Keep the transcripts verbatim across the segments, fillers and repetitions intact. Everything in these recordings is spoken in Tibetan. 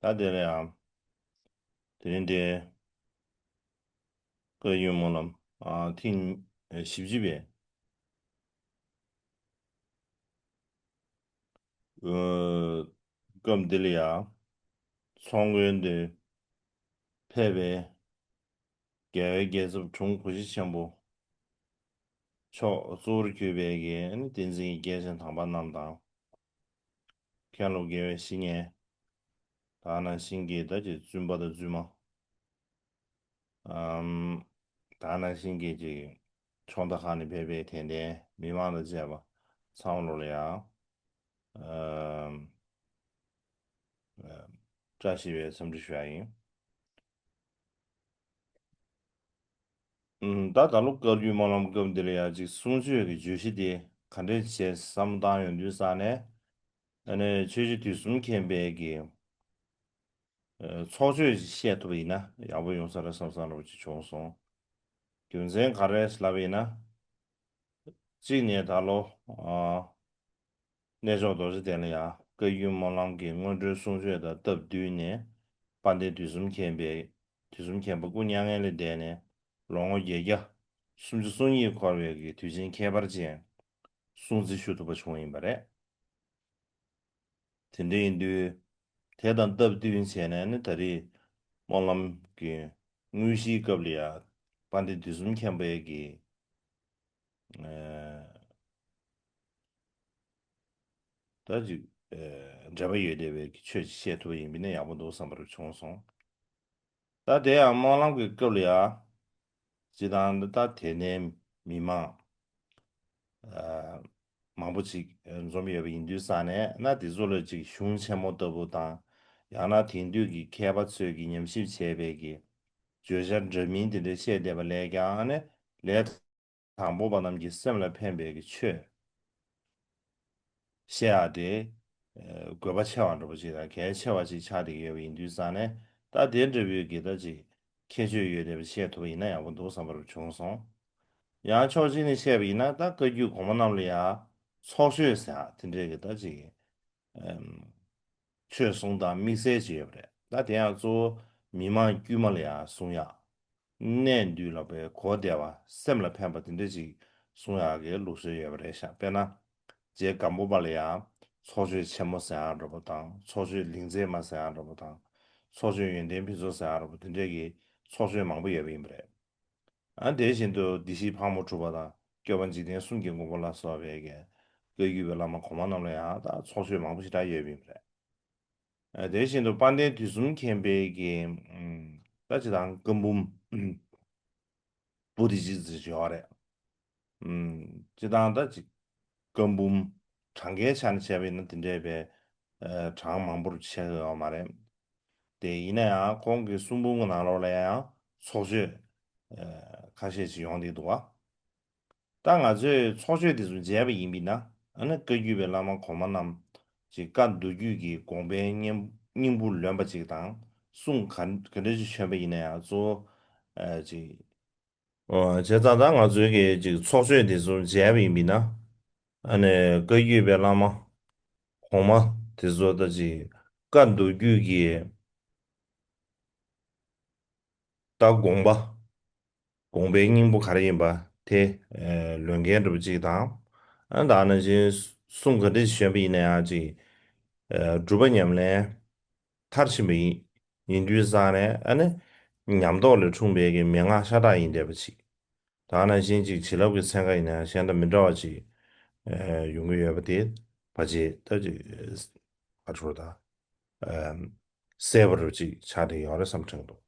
ད་དེ་ལ་ཡང་དེ་རིང་དེ་བཀའ་བརྒྱུད་སྨོན་ལམ་ཨ་ཐེངས་ཨ་བཞི་བཅུ་པའི་ཨ་སྐབས་འདི་ལ་ཡང་ཚོགས་མགོན་དུ་ཕེབས་པའི་རྒྱལ་བའི་རྒྱལ་ཚབ་དྲུང་གོ་ཤྲི་ཆེན་པོ་མཆོག་གཙོ་བོར་གྱུར་པའི་གི་ནི་བསྟན་འཛིན་རྒྱལ་ཆེན་དམ་པ་རྣམས་དང་། མཁན་སློབ་དགེ་བའི་བཤེས་གཉེན། ད་ནང་བཞིན་གྱི་ད་ཅིག་བཙུན་པ་དང་བཙུན་མ། ཨམ། ད་ནང་བཞིན་གྱི་ཅིག་ཕྱོགས་མཐའ་ཁག་ནས་ཕེབས་པའི་དད་ལྡན་མི་མང་དང་བཅས་པ་ཚང་མ་ལོ་ལ་ཡང་། ཨམ། བཀྲ་ཤིས་པའི་འཚམས་འདྲི་ཞུ་ཡ་ཡིན། ཨུམ། ད་ད་ལོ་བཀའ་བརྒྱུད་སྨོན་ལམ་སྐབས་འདི་ལ་ཡང་ཅིག་གསུང་ཆོས་ཀྱི་བརྗོད་གཞི་དེ་ག་འདྲས་བྱས་བསམ་བཏང་ཡོང་དུས་ཙང་ནས། ཨ་ནི་ཆོས་རྗེ་དུས་གསུམ་མཁྱེན་པའི་གི་ཨ་ཚོགས་ཆོས་ཤིག་བཤད་ཐུབ་པ་ཡིན་ན་ཡག་པོ་ཡོང་ས་རེད་བསམ་བསམ་འདྲ་པོ་ཅིག་བྱུང་སོང་། རྒྱུ་མཚན་ག་རེ་ལབ་པ་ཡིན་ན། གཅིག་ནས་ད་ལོ་ཨ་གནས་མཆོག་རྡོ་རྗེ་གདན་ལ་ཡང་བཀའ་བརྒྱུད་སྨོན་ལམ་གྱི་སྔོན་འགྲོའི་གསུང་ཆོས་དང་སྟབས་བསྟུན་ནས་དཔལ་ལྡན་དུས་གསུམ་མཁྱེན་པའི་དུས་གསུམ་མཁྱེན་པ་སྐུ་མྱ་ངན་ལས་འདས་ནས་ལོ་ངོ་བརྒྱད་བརྒྱ་སུམ་ཅུ་སོ་གཉིས་འཁོར་བའི་གི་དུས་ཆེན་ཁྱད་པར་ཅན་སྲུང་བརྩི་ཞུ་ཐུབ་པ་བྱུང་ཡིན་པ་རེད། དེ་འདྲ་ཡིན་དུས། དེ་དང་སྟབས་བསྟུན་བྱས་ནས་ནི་ད་རེས་སྨོན་ལམ་གྱི་དངོས་གཞིའི་སྐབས་ལ་ཡང་དཔལ་ལྡན་དུས་གསུམ་མཁྱེན་པའི་གི་ཨ་ད་ཅིག་ཨ་འབྲེལ་བ་ཡོད་བསྡད་པའི་གི་ཆོས་ཅིག་བཤད་ཐུབ་པ་ཡིན་པས་ན་ཡག་པོ་འདུག་བསམ་པ་རུ་བྱུང་སོང་། ད་དེ་ཡང་སྨོན་ལམ་གྱི་སྐབས་ལ་ཡང་སྤྱི་བཏང་ད་དད་ལྡན་མི་མང་ཨ་མང་པོ་ཅིག་འཛོམས་ཡོད་པ་ཡིན་དུས་ཙང་ནས་ན་དེ་ཚོ་ལ་ཅིག་གཞུང་ཆེན་མོ་ལྟ་བུ་དང་། ཡང་ན་དེང་དུས་ཀྱི་མཁས་པ་ཚོས་ཀྱི་ཉམས་ཞིབ་བྱས་པའི་གི་བརྗོད་བྱ་འདྲ་མིན་དེ་འདྲ་བཤད་བསྡད་པ་ལས་ཀྱང་ནི་ལས་དང་པོ་པ་རྣམས་ཀྱི་སེམས་ལ་ཕན་པའི་གི་ཆོས་བཤད་ཡག་དེ་ཨ་དགོས་པ་ཆེ་བ་འདྲ་པོ་ཅིག་དང་གལ་ཆེ་བ་ཅིག་ཆགས་བསྡད་ཡོད་པ་ཡིན་དུས་ཙང་ནས། ད་དེ་འདྲ་བོའི་གི་ད་ཅིག་ཁྱད་ཆོས་ཡོད་བསྡད་པ་བཤད་ཐུབ་པ་ཡིན་ན་ཡག་པོ་འདུག་བསམ་པ་རུ་བྱུང་སོང་། ཡང་ཕྱོགས་གཅིག་ནས་བཤད་པ་ཡིན་ན། ད་བཀའ་བརྒྱུད་གོང་མ་རྣམས་ལ་ཡང་ཚོགས་ཆོས་ཟེར་ཡག་དེ་འདྲའི་གི་ད་ཅིག་ཨམ་ཆོས་གསུང་སྟངས་དམིགས་བསལ་ཅིག་ཡོད་པ་རེད། ད་དེ་ཡང་གཙོ་བོ་མི་མང་དཀྱུས་མ་ལ་ཡང་གསུང་ཡག་གནད་འདུས་ལ་བའི་གོ་བདེ་བ། སེམས་ལ་ཕན་པ་དེ་འདྲ་ཅིག་གསུང་ཡག་གི་ལུགས་སྲོལ་ཡོད་པ་རེད་ཤག་དཔེར་ན། རྗེ་སྒམ་པོ་པ་ལ་ཡང་ཚོགས་ཆོས་ཆེན་མོ་ཟེར་ཡག་འདྲ་པོ་དང་། ཚོགས་ཆོས་ལིང་རྩེ་མ་ཟེར་ཡག་འདྲ་པོ་དང་། ཚོགས་ཆོས་ཡོན་ཏན་ཕུན་ཚོགས་ཟེར་ཡག་འདྲ་པོ་དེ་འདྲའི་གི་ཚོགས་ཆོས་མང་པོ་ཡོད་པ་ཡིན་པ་རེད། ཨ་དེ་བཞིན་དུ་བདེ་གཤེགས་ཕག་མོ་གྲུ་པ་དང་། སྐྱོབ་པ་འཇིག་རྟེན་གསུམ་གྱི་མགོན་པོ་ལ་སོགས་པའི་གི་བཀའ་བརྒྱུད་པའི་བླ་མ་གོང་མ་རྣམས་ལ་ཡང་ད་ཚོགས་ཆོས་མང་པོ་ཞེ་དྲག་ཡོད་པ་ཡིན་པ་རེད། ཨ་དེ་བཞིན་དུ་དཔལ་ལྡན་དུས་གསུམ་མཁྱེན་པའི་གི་ཨམ་ད་ཅི་དང་བཀའ་འབུམ་པོ་ཏི་ཅི་ཟེར་ཡོད་རེད། ཨམ་སྤྱི་བཏང་ད་ཅིག་བཀའ་འབུམ་གྲངས་ཀའི་ཆ་ནས་བྱས་པ་ཡིན་ན་དེ་འདྲའི་བའི་ཨ་གྲངས་མང་པོར་ཆགས་ཡོད་མ་རེད། དེ་ཡིན་ན་ཡང་ཁོང་གི་གསུང་འབུམ་གྱི་ནང་ལོགས་ལ་ཡང་ཚོགས་ཆོས་ཨ་ཁ་ཤས་ཤིག་ཡོང་བསྡད་འདུག་བ། ད་ང་ཚོས་ཚོགས་ཆོས་དེ་ཚོ་མཇལ་བ་ཡིན་པས་ན། ཨ་ནི་བཀའ་བརྒྱུད་པའི་བླ་མ་གོང་མ་རྣམས་ཀྱི་བཀའ་མདོ་རྒྱུད་ཀྱི་དགོངས་པའི་སྙིང་སྙིང་པོ་ལོན་པ་ཅིག་དང་། གསུང་ག་ག་འདྲ་ཞིག་བྱོན་པ་ཡིན་ན་ཡང་གཙོ་བོ་ཨ་ཅིག་ཨོ་བྱས་ཙང་ད་ང་ཚོའི་གི་ཅིག་ཚོགས་ཆོས་དེ་ཚོ་མཇལ་བ་ཡིན་པས་ན། ཨ་ནི་བཀའ་བརྒྱུད་པའི་བླ་མ་གོང་མ་དེ་ཚོ་ད་ཅིག་བཀའ་མདོ་རྒྱུད་ཀྱི་ད་དགོངས་པ། དགོངས་པའི་སྙིང་པོ་ག་རེ་ཡིན་པ་དེ་ཨ་ལོན་མཁན་འདྲ་པོ་ཅིག་དང་། ཨ་ད་ནང་བཞིན་གསུང་ག་འདྲ་ཞིག་བྱོན་པ་ཡིན་ན་ཡང་ཅིག་ཨ་སྒྲུབ་པ་ཉམས་ལེན་མཐར་ཕྱིན་པ་ཡིན་ཡིན་དུས་ཙང་ནས། ཨ་ནི་ཉམས་རྟོགས་ལས་འཁྲུངས་པའི་གི་མན་ངག་ཤ་སྟག་ཡིན་བསྡད་པ་ཅིག་ད་ནང་བཞིན་ཅིག་བྱིན་རླབས་ཀྱི་ཚན་ཁ་ཡིན་ན་ཡང་གཞན་དང་མི་འདྲ་བ་ཅིག་ཨ་ཡོང་གི་ཡོད་པ་དེ་ཕལ་ཆེར་ད་ཅིག་ཨ་ཁ་ཕྱོགས་ད་ཨ་གསལ་པོ་རུ་ཅིག་ཆགས་བསྡད་ཡོད་རེད་བསམ་དྲན་འདུག་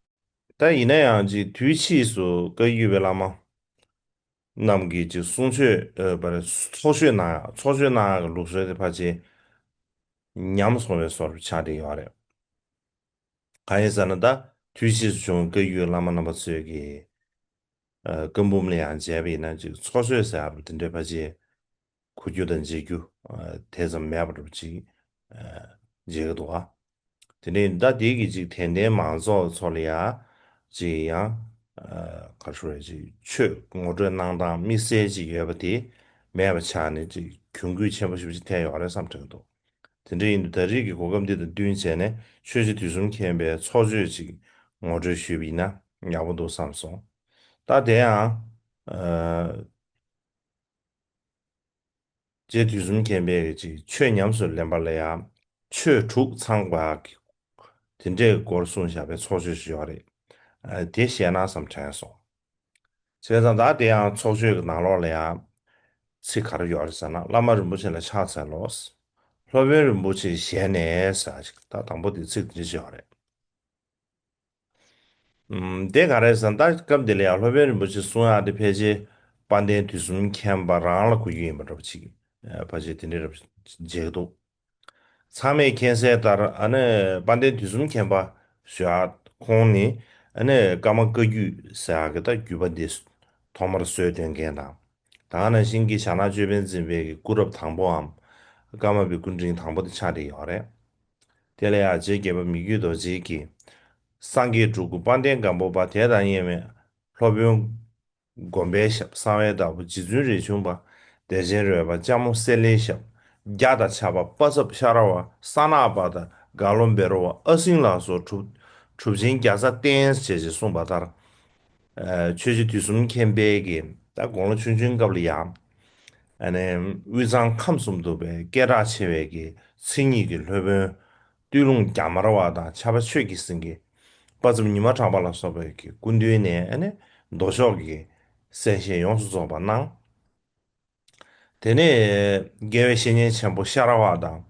ད་ཡིན་ན་ཡང་ཅིག་དུས་ཕྱིས་སུ་བཀའ་བརྒྱུད་པའི་བླ་མ་རྣམས་ཀྱིས་ཅིག་གསུང་ཆོས་ཨ་པར་ཚོགས་ཆོས་གནང་ཡག་ཚོགས་ཆོས་གནང་ཡག་གི་ལུགས་སྲོལ་དེ་ཕལ་ཆེར་ཉམས་སོང་བའི་བཟོ་འདྲ་ཆགས་བསྡད་ཡོད་རེད། གང་ཡིན་ཟེར་ན། ད་དུས་ཕྱིས་སུ་བྱུང་བའི་བཀའ་བརྒྱུད་བླ་མ་རྣམ་པ་ཚོས་ཀྱིས་ཨ་བཀའ་འབུམ་ལ་ཡང་མཇལ་བ་ཡིན་ན། ཅིག་ཚོགས་ཆོས་ཟེར་ཡག་དེ་འདྲའི་ཕལ་ཆེར་གོ་རྒྱུ་དང་མཇལ་རྒྱུ་ཨ་དེ་ཙམ་མེད་པ་འདྲ་པོ་ཅིག་ཨ་མཇལ་གི་འདུག་ཨ། དེ་ནས་ད་དེ་གི་ཅིག་དད་ལྡན་མང་ཚོགས་ཚོ་ལ་ཡང་ཅིག་ཡང་ཨ་ག་རེ་ཞུ་རེད། ཅིག་ཆོས་ངོ་སྤྲོད་གནང་སྟངས་དམིགས་བསལ་ཅིག་ཡོད་པ་དེ་མེད་པ་ཆགས་ནས། ཅིག་གྱོང་གུད་ཆེན་པོ་ཞེ་པོ་ཅིག་ཐེབས་ཡོད་རེད་བསམ་དྲན་གི་འདུག་དེ་འདྲ་ཡིན་དུས་ད་རེས་ཀྱི་གོ་སྐབས་འདི་དང་བསྟུན་བྱས་ནས་ཆོས་རྗེ་དུས་གསུམ་མཁྱེན་པའི་ཚོགས་ཆོས་ཅིག་ངོ་སྤྲོད་ཞུས་པ་ཡིན་ན་ཡག་པོ་འདུག་བསམ་སོང་། ད་དེ་ཡང་རྗེ་དུས་གསུམ་མཁྱེན་པས་ཀྱི་ཆོས་ཉམས་སུ་ལེན་པ་ལ་ཡང་ཆོས་དྲུག་ཚང་བ་གི་དེ་འདྲའི་སྐོར་གསུངས་བཞག་པའི་ཚོགས་ཆོས་ཤིག་ཡོད་རེད། ཨ། དེ་བཤད་ན་བསམ་དྲན་སོང་། བྱས་ཙང་ད་དེ་ཡང་ཚོགས་ཆོས་ཀྱི་ནང་ལོགས་ལ་ཡང་ཚིག་ག་རེ་ཡོད་རེད་ཟེར་ན། བླ་མ་རིན་པོ་ཆེ་ལ་ཕྱག་འཚལ་ལོ། སློབ་དཔོན་རིན་པོ་ཆེའི་ཞལ་ནས་ཟེར་ཞིག་ད་དང་པོ་དེ་ཚིག་འདི་བརྗོད་རེད། ཨམ། དེ་ག་རེ་ཟེར་ན། ད་སྐབས་འདི་ལ་ཡང་སློབ་དཔོན་རིན་པོ་ཆེ་གསུང་ཡག་དེ་ཕལ་ཆེར་དཔལ་ལྡན་དུས་གསུམ་མཁྱེན་པ་རང་ལ་གོ་རྒྱུ་ཡིན་པ་འདྲ་པོ་ཅིག་ཕལ་ཆེར་དེ་འདྲའི་རབ་མཇལ་འདུག་ཚང་མས་མཁྱེན་གསལ་ལྟར། ཨ་ནི་དཔལ་ལྡན་དུས་གསུམ་མཁྱེན་པ་ཞུ་ཡག་ཁོང་ནི་ཨ་ནི་ཀརྨ་བཀའ་བརྒྱུད་ཟེར་ཡག་གི་ད་བརྒྱུད་པ་འདི་ཐོག་མར་སྲོལ་གཏོད་མཁན་དང་། ད་ག་ནང་བཞིན་གྱི་ཞྭ་ནག་ཅོད་པན་འཛིན་པའི་གི་སྐུ་རབས་དང་པོའམ་ཀརྨ་པའི་སྐུ་འཕྲིན་དང་པོ་དེ་ཆགས་བསྡད་ཡོད་རེད། དེ་ལ་ཡང་རྗེ་བརྒྱད་པ་མི་བསྐྱོད་རྡོ་རྗེ་གིས། སངས་རྒྱས་སྤྲུལ་སྐུ་དཔལ་ལྡན་སྒམ་པོ་པ་དེ་དང་མཉམ་མེད་སློབ་དཔོན་སྒོམ་པའི་ཞབས། གསང་བའི་བདག་པོ་རྗེ་བཙུན་རས་ཆུང་པ། བདེ་ཆེན་རོལ་པ་ལྕམ་མོ་གསེར་ལེའི་ཞབས། རྒྱ་དང་ཆབ་པ་པ་ཚབ་ཤ་ར་བ། ས་ནག་པ་དང་རྒྭ་ལོ་བཻ་རོ་བ། ཨ་སྲིན་ལ་སོགས་གྲུབ་གྲུབ་ཆེན་བརྒྱ་རྩ་བརྟན་ཞེས་གསུངས་པ་ལྟར། ཨ། ཆོས་རྗེ་དུས་གསུམ་མཁྱེན་པའི་གི་ད་དགུང་ལོ་ཆུང་ཆུང་སྐབས་ལ་ཡང་། ཨ་ནི་དབུས་གཙང་ཁམས་གསུམ་དུ་བའི་སྐད་གྲགས་ཆེ་བའི་གི་མཚན་ཉིད་ཀྱི་སློབ་དཔོན་སྟོད་ལུང་རྒྱ་དམར་བ་དང་ཕྱྭ་པ་ཆོས་ཀྱི་སེང་གེ། དཔའ་མཛངས་ཉི་མ་གྲགས་པ་ལ་སོགས་པའི་གི་སྐུ་མདུན་ནས། ཨ་ནི་མདོ་ཕྱོགས་ཀྱི་གསན་བཞེས་ཡོངས་སུ་རྫོགས་པ་གནང་། དེ་ནས་དགེ་བའི་བཤེས་གཉེན་ཆེན་པོ་ཤ་ར་བ་དང་།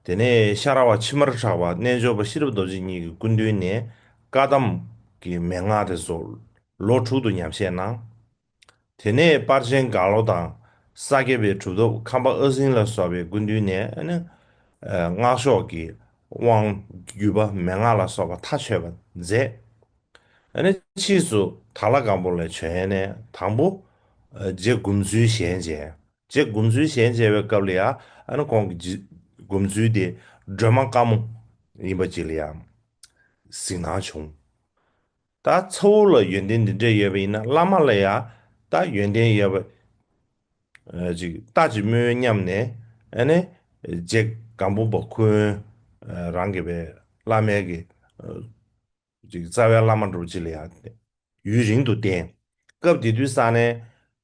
དེ་ནས་ཤ་ར་བ་ཕྱི་མར་གྲགས་པ་རྣལ་འབྱོར་པ་ཤེས་རབ་རྡོ་རྗེ་གཉིས་ཀྱི་སྐུ་མདུན་ནས་བཀའ་གདམས་ཀྱི་མན་ངག་དེ་ཚོ་ལོ་དྲུག་ཏུ་ཉམས་བཞེས་གནང་། དེ་ནས་དཔལ་ཆེན་རྒྭ་ལོ་དང་། ས་སྐྱ་པའི་གྲུབ་ཐོབ་ཁམས་པ་ཨ་སྲིན་ལ་སོགས་པའི་སྐུ་མདུན་ནས། ཨ་ནི་སྔགས་ཕྱོགས་ཀྱི་དབང་བརྒྱུད་པ་མན་ངག་ལ་སོགས་པ་མཐའ་ཆོད་པ་མཛད། ཨ་ནི་ཕྱིས་སུ་དྭགས་ལྷ་སྒམ་པོ་ལ་བྱོན་ནས་དང་པོ། ཨ། རྗེ་སྒོམ་ཚུལ་ཞལ་མཇལ། རྗེ་སྒོམ་ཚུལ་ཞལ་མཇལ་བའི་སྐབས་ལ་ཡང་། ཨ་ནི་ཁོང་གི་རྗེ་སྒོམ་ཚུལ་དེ་སྒྲོལ་མ་དཀར་མོ་ཡིན་པ་ཅིག་ལ་ཡང་གཟིགས་སྣང་བྱུང་། ད་ཚ་བོ་ལ་ཡོན་ཏན་འདི་འདྲ་ཡོད་པ་ཡིན་ན། བླ་མ་ལ་ཡང་ད་ཡོན་ཏན་ཡོད་པ་ཅིག་ལྟ་ཅི་སྨོས་སྙམ་ནས། ཨ་ནི་རྗེ་སྒམ་པོ་པ་ཁོང་རང་གི་བའི་བླ་མའི་གི་ཅིག་རྩ་བའི་བླ་མ་འདྲ་པོ་ཅིག་ལ་ཡང་ཡུན་རིང་དུ་བསྟེན། སྐབས་དེ་དུས་ས་གནས་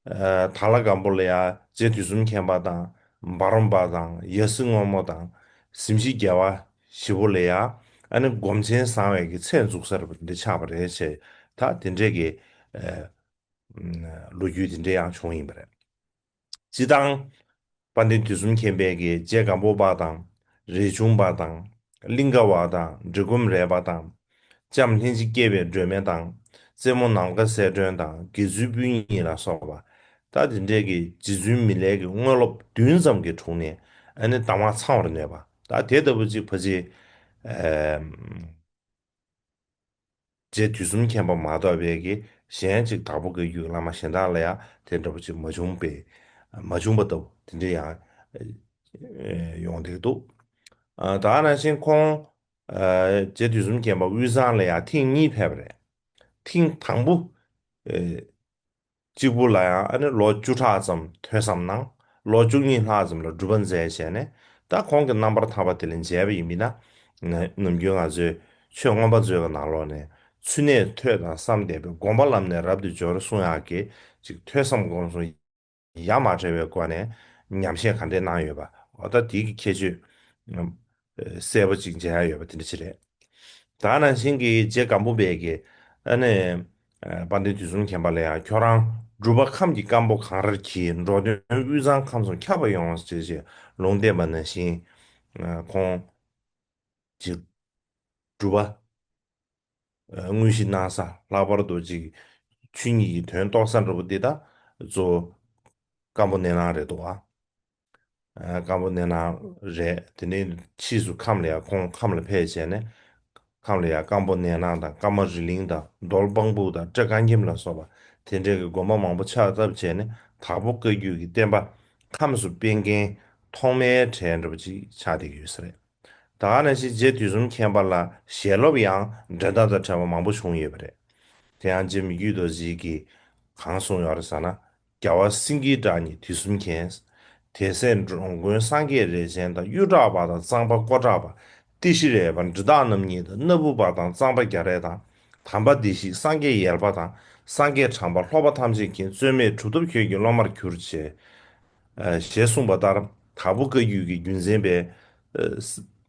དྭགས་ལྷ་སྒམ་པོ་ལ་ཡང་རྗེ་དུས་གསུམ་མཁྱེན་པ་དང་། འབའ་རོམ་པ་དང་། ཡ་སྲིད་སྔོན་མོ་དང་། གཟིམ་ཤིང་རྒྱལ་བ་བཞི་པོ་ལ་ཡང་། ཨ་ནི་སྒོམ་ཆེན་བཟང་བའི་གི་མཚན་བཙུགས་ས་རེད་པ། འདི་ཆགས་པ་རེད་ཅེས། ད་དེ་འདྲས་ཀྱི་ལོ་རྒྱུས་དེ་འདྲས་ཡང་བྱུང་ཡིན་པ་རེད། སྤྱིར་བཏང་། དཔལ་ལྡན་དུས་གསུམ་མཁྱེན་པའི་གི་རྗེ་སྒམ་པོ་པ་དང་། རས་ཆུང་པ་དང་། གླིང་ཀ་བ་དང་། འབྲི་སྒོམ་རས་པ་དང་། ལྕམ་ལྷན་ཅིག་སྐྱེས་པའི་སྒྲོལ་མ་དང་། རྩེ་མོ་ནམ་མཁའ་གསལ་སྒྲོན་དང་། དགེ་ཚུལ་སྤུན་གཉིས་ལ་སོགས་པ། ད་དེ་འདྲའི་གི་རྗེ་བཙུན་མི་ལའི་གི་དངོས་སློབ་བདུན་ཙམ་གྱི་དྲུང་ནས། ཨ་ནི་གདམས་ངག་ཚང་བར་ནོས་པ། ད་དེ་ལྟ་བུ་ཅིག་ཕལ་ཆེར། ཨ། རྗེ་དུས་གསུམ་མཁྱེན་པ་མ་གཏོགས་པའི་གི་གཞན་ཅིག་དྭགས་པོ་བཀའ་བརྒྱུད་བླ་མ་གཞན་དག་ལ་ཡང་དེ་འདྲ་པོ་ཅིག་མ་བྱུང་པས། མ་བྱུང་པ་ལྟ་བུ་དེ་འདྲ་ཡང་ཡོང་བསྡད་འདུག་ཨ། ད་ག་ནང་བཞིན་ཁོང་། ཨ། རྗེ་དུས་གསུམ་མཁྱེན་པ་དབུས་གཙང་ལ་ཡང་ཐེངས་གཉིས་ཕེབས་པ་རེད། ཐེངས་དང་པོ། ཨ། གཅིག་པུ་ལ་ཡང་། ཨ་ནི་ལོ་བཅུ་ཕྲག་ཙམ་ཐོས་བསམ་གནང་། ལོ་བཅུ་གཉིས་ལྷག་ཙམ་ལ་སྒྲུབ་པ་མཛད་བྱས་ནས། ད་ཁོང་གི་རྣམ་པར་ཐར་པ་དེ་ལ་མཇལ་བ་ཡིན་པ་ཡིན་ན། ནམ་རྒྱུན་ང་ཚོས་ཆོས་མངོན་པ་མཛོད་ཀྱི་ནང་ལོགས་ནས། ཚུལ་གནས་ཐོས་དང་བསམ་ལྡན་པས། སྒོམ་པ་ལམ་ནས་རབ་ཏུ་སྦྱོར་གསུང་ཡག་གི་ཅིག་ཐོས་བསམ་སྒོམ་གསུམ་ཡ་མ་བྲལ་བའི་སྒོ་ནས་ཉམས་བཞེས་ག་འདྲས་གནང་ཡོད་པ། འོ་ད་དེ་གི་ཁྱད་ཆོས་གསལ་པོ་ཅིག་མཇལ་ཡག་ཡོད་པ་དེ་འདྲ་ཅིག་རེད། ད་ག་ནང་བཞིན་གྱི་རྗེ་སྒམ་པོ་པས་ཀྱི། ཨ་ནི་དཔལ་ལྡན་དུས་གསུམ་མཁྱེན་པ་ལ་ཡང་། ཁྱོད་རང་སྒྲུབ་པ་ཁམས་ཀྱི་སྐམ་པོ་གངས་རིར་འཁྱིལ། འགྲོ་དོན་དབུས་གཙང་ཁམས་གསུམ་ཁྱབ་པ་ཡོང་ཟེར་ཞེས་ལུང་བསྟན་པ་ནང་བཞིན། ཁོང་ཅིག་སྒྲུབ་པ། དངོས་གཞི་གནང་ས། ལྷག་པར་དུ་ཅིག་ཆོས་ཉིད་ཀྱི་དོན་རྟོགས་ས་འདྲ་པོ་འདི་ད་གཙོ་བོ་སྐམ་པོ་གནས་ནང་རེད་འདུག་ཨ། སྐམ་པོ་གནས་ནང་རེད། དེ་ནས་ཕྱིས་སུ་ཁམས་ལ་ཡང་། ཁོང་ཁམས་ལ་ཕེབས་བྱས་ནས། ཁམས་ལ་ཡང་སྐམ་པོ་གནས་ནང་དང་། ཀརྨ་རི་གླིང་དང་། རྡོར་དཔང་པོ་དང་། སྤྲེལ་དཀར་མགྱིན་ལ་སོགས་པ་དེ་འདྲའི་གི་དགོན་པ་མང་པོ་ཕྱག་བཏབ་བྱས་ནས། དྭགས་པོ་བཀའ་བརྒྱུད་ཀྱི་བསྟན་པ་ཁམས་སུ་སྤེལ་མཁན་ཐོག་མའི་གྲས་འདྲ་པོ་ཅིག་ཆགས་བསྡད་ཀྱི་ཡོད་ས་རེད། ད་ག་ནང་བཞིན་རྗེ་དུས་གསུམ་མཁྱེན་པ་ལ་ཞལ་སློབ་ཡང་འགྲན་ཟླ་དང་བྲལ་བ་མང་པོ་བྱུང་ཡོད་པ་རེད། དེ་ཡང་རྗེ་མི་བསྐྱོད་རྡོ་རྗེ་གིས་གང་གསུངས་ཡོད་རེད་ཟེར་ན། རྒྱལ་བ་སེང་གེའི་བདག་ཉིད་དུས་གསུམ་མཁྱེན། དེ་སྲས་འགྲོ་མགོན་སངས་རྒྱས་རས་ཆེན་དང་། གཡུ་བྲག་པ་དང་གཙང་པ་ཀོ་བྲག་པ། ཏི་ཤྲི་རས་པ་འབྲི་སྟག་རྣམ་གཉིས་དང་། སྣ་བུག་པ་དང་གཙང་པ་རྒྱ་རས་དང་། དམ་པ་བདེ་གཤེགས་སངས་རྒྱས་ཡེར་པ་དང་། སངས་རྒྱས་དྲངས་པ་ལྷོ་པ་ཐམས་ཅད་མཁྱེན། རྩོད་མེད་གྲུབ་ཐོབ་ཁྱོད་ཀྱི་སློབ་མར་གྱུར། ཅེས་ཞེས་གསུངས་པ་ལྟར། དྭགས་པོ་བཀའ་བརྒྱུད་ཀྱི་རྒྱུན་འཛིན་པའི་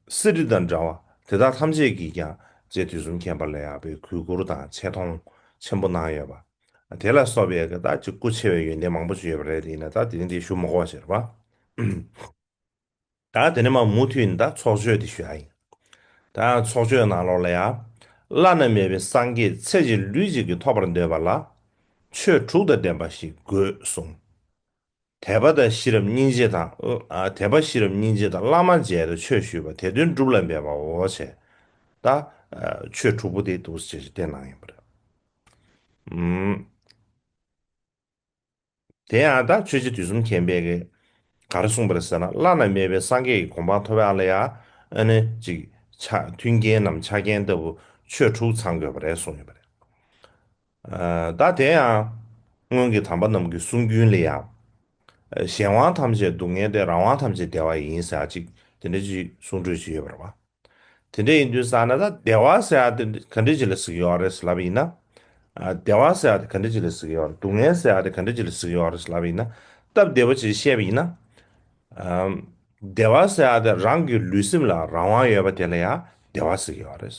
སི་ཏཱ་དང་འདྲ་བ་དེ་དག་ཐམས་ཅད་ཀྱིས་ཀྱང་རྗེ་དུས་གསུམ་མཁྱེན་པ་ལ་ཡང་པའི་གུས་བཀུར་དང་ཆེ་མཐོང་ཆེན་པོ་གནང་ཡོད་པ། དེ་ལ་སོགས་པའི་ད་ཅིག་སྐུ་ཆེ་བའི་ཡོན་ཏན་མང་པོ་ཞིག་ཡོད་པ་རེད། དེ་ཡིན་ན་ད་དེ་རིང་དེ་ཞུ་མི་དགོས་པ་ཞིག་རེད་པ། ད་དེ་ནས་མར་མུ་མཐུད་ནས་ད་ཚོགས་ཆོས་དེ་ཞུ་ཡ་ཡིན། ད་ཚོགས་ཆོས་ནང་ལོགས་ལ་ཡང་། བླ་ན་མེད་པའི་སངས་རྒྱས་ཚེ་གཅིག་ལུས་གཅིག་གིས་ཐོབ་པར་འདོད་པ་ལ། ཆོས་དྲུག་དང་ལྡན་པ་ཞིག་དགོས་གསུངས། དད་པ་དང་ཤེས་རབ་སྙིང་རྗེ་དང་། ཨ། དད་པ་ཤེས་རབ་སྙིང་རྗེ་དང་། བླ་མ་མཇལ་ཏེ་ཆོས་ཞུས་པ། དེ་དོན་སྒྲུབ་ལ་འབད་པའོ། ཞེས་ད་ཆོས་དྲུག་པོ་དེ་འདུག་སེ་བྱས་བསྟན་གནང་ཡོད་པ་རེད། ཨུམ། དེ་ཡང་ད་ཆོས་རྗེ་དུས་གསུམ་མཁྱེན་པས་ཀྱི་ག་རེ་གསུངས་པ་རེད་ཟེར་ན། བླ་ན་མེད་པའི་སངས་རྒྱས་ཀྱི་གོ་འཕང་ཐོབ་ཡག་ལ་ཡང་ཨ་ནི་ཅིག་ཆ་མཐུན་རྐྱེན་ནམ་ཆ་རྐྱེན་ལྟ་བུ་ཆོས་དྲུག་ཚང་དགོས་པ་རེད་གསུངས་ཡོད་པ་རེད། ཨ། ད་དེ་ཡང་སྔོན་གྱི་དམ་པ་རྣམས་ཀྱི་གསུང་རྒྱུན་ལ་ཡང་། གཞན་དབང་ཐམས་ཅད་སྡུག་བསྔལ་ཏེ། རང་དབང་ཐམས་ཅད་བདེ་བ་ཡིན་ཟེར་ཅིག་དེ་འདྲ་ཅིག་གསུང་སྒྲོས་ཅིག་ཡོད་པ་རེད་པ། དེ་འདྲ་ཡིན་དུས་ཙང་ན་ད་བདེ་བ་ཟེར་ཡག་དེ་ག་འདྲ་ཅིག་ལ་ཟེར་གྱི་ཡོད་རེད་ལབ་པ་ཡིན་ན། ཨ། བདེ་བ་ཟེར་ཡག་དེ་ག་འདྲ་ཅིག་ལ་ཟེར་གྱི་ཡོད་རེད། སྡུག་བསྔལ་ཟེར་ཡག་དེ་ག་འདྲ་ཅིག་ལ་ཟེར་གྱི་ཡོད་རེད་ལབ་པ་ཡིན་ན། སྟབས་བདེ་པོ་ཅིག་བཤད་པ་ཡིན་ན། ཨམ། བདེ་བ་ཟེར་ཡག་དེ་རང་གི་ལུས་སེམས་ལ་རང་དབང་ཡོད་པ་དེ་ལ་ཡང་བདེ་བ་ཟེར་གྱི་ཡོད་རེད།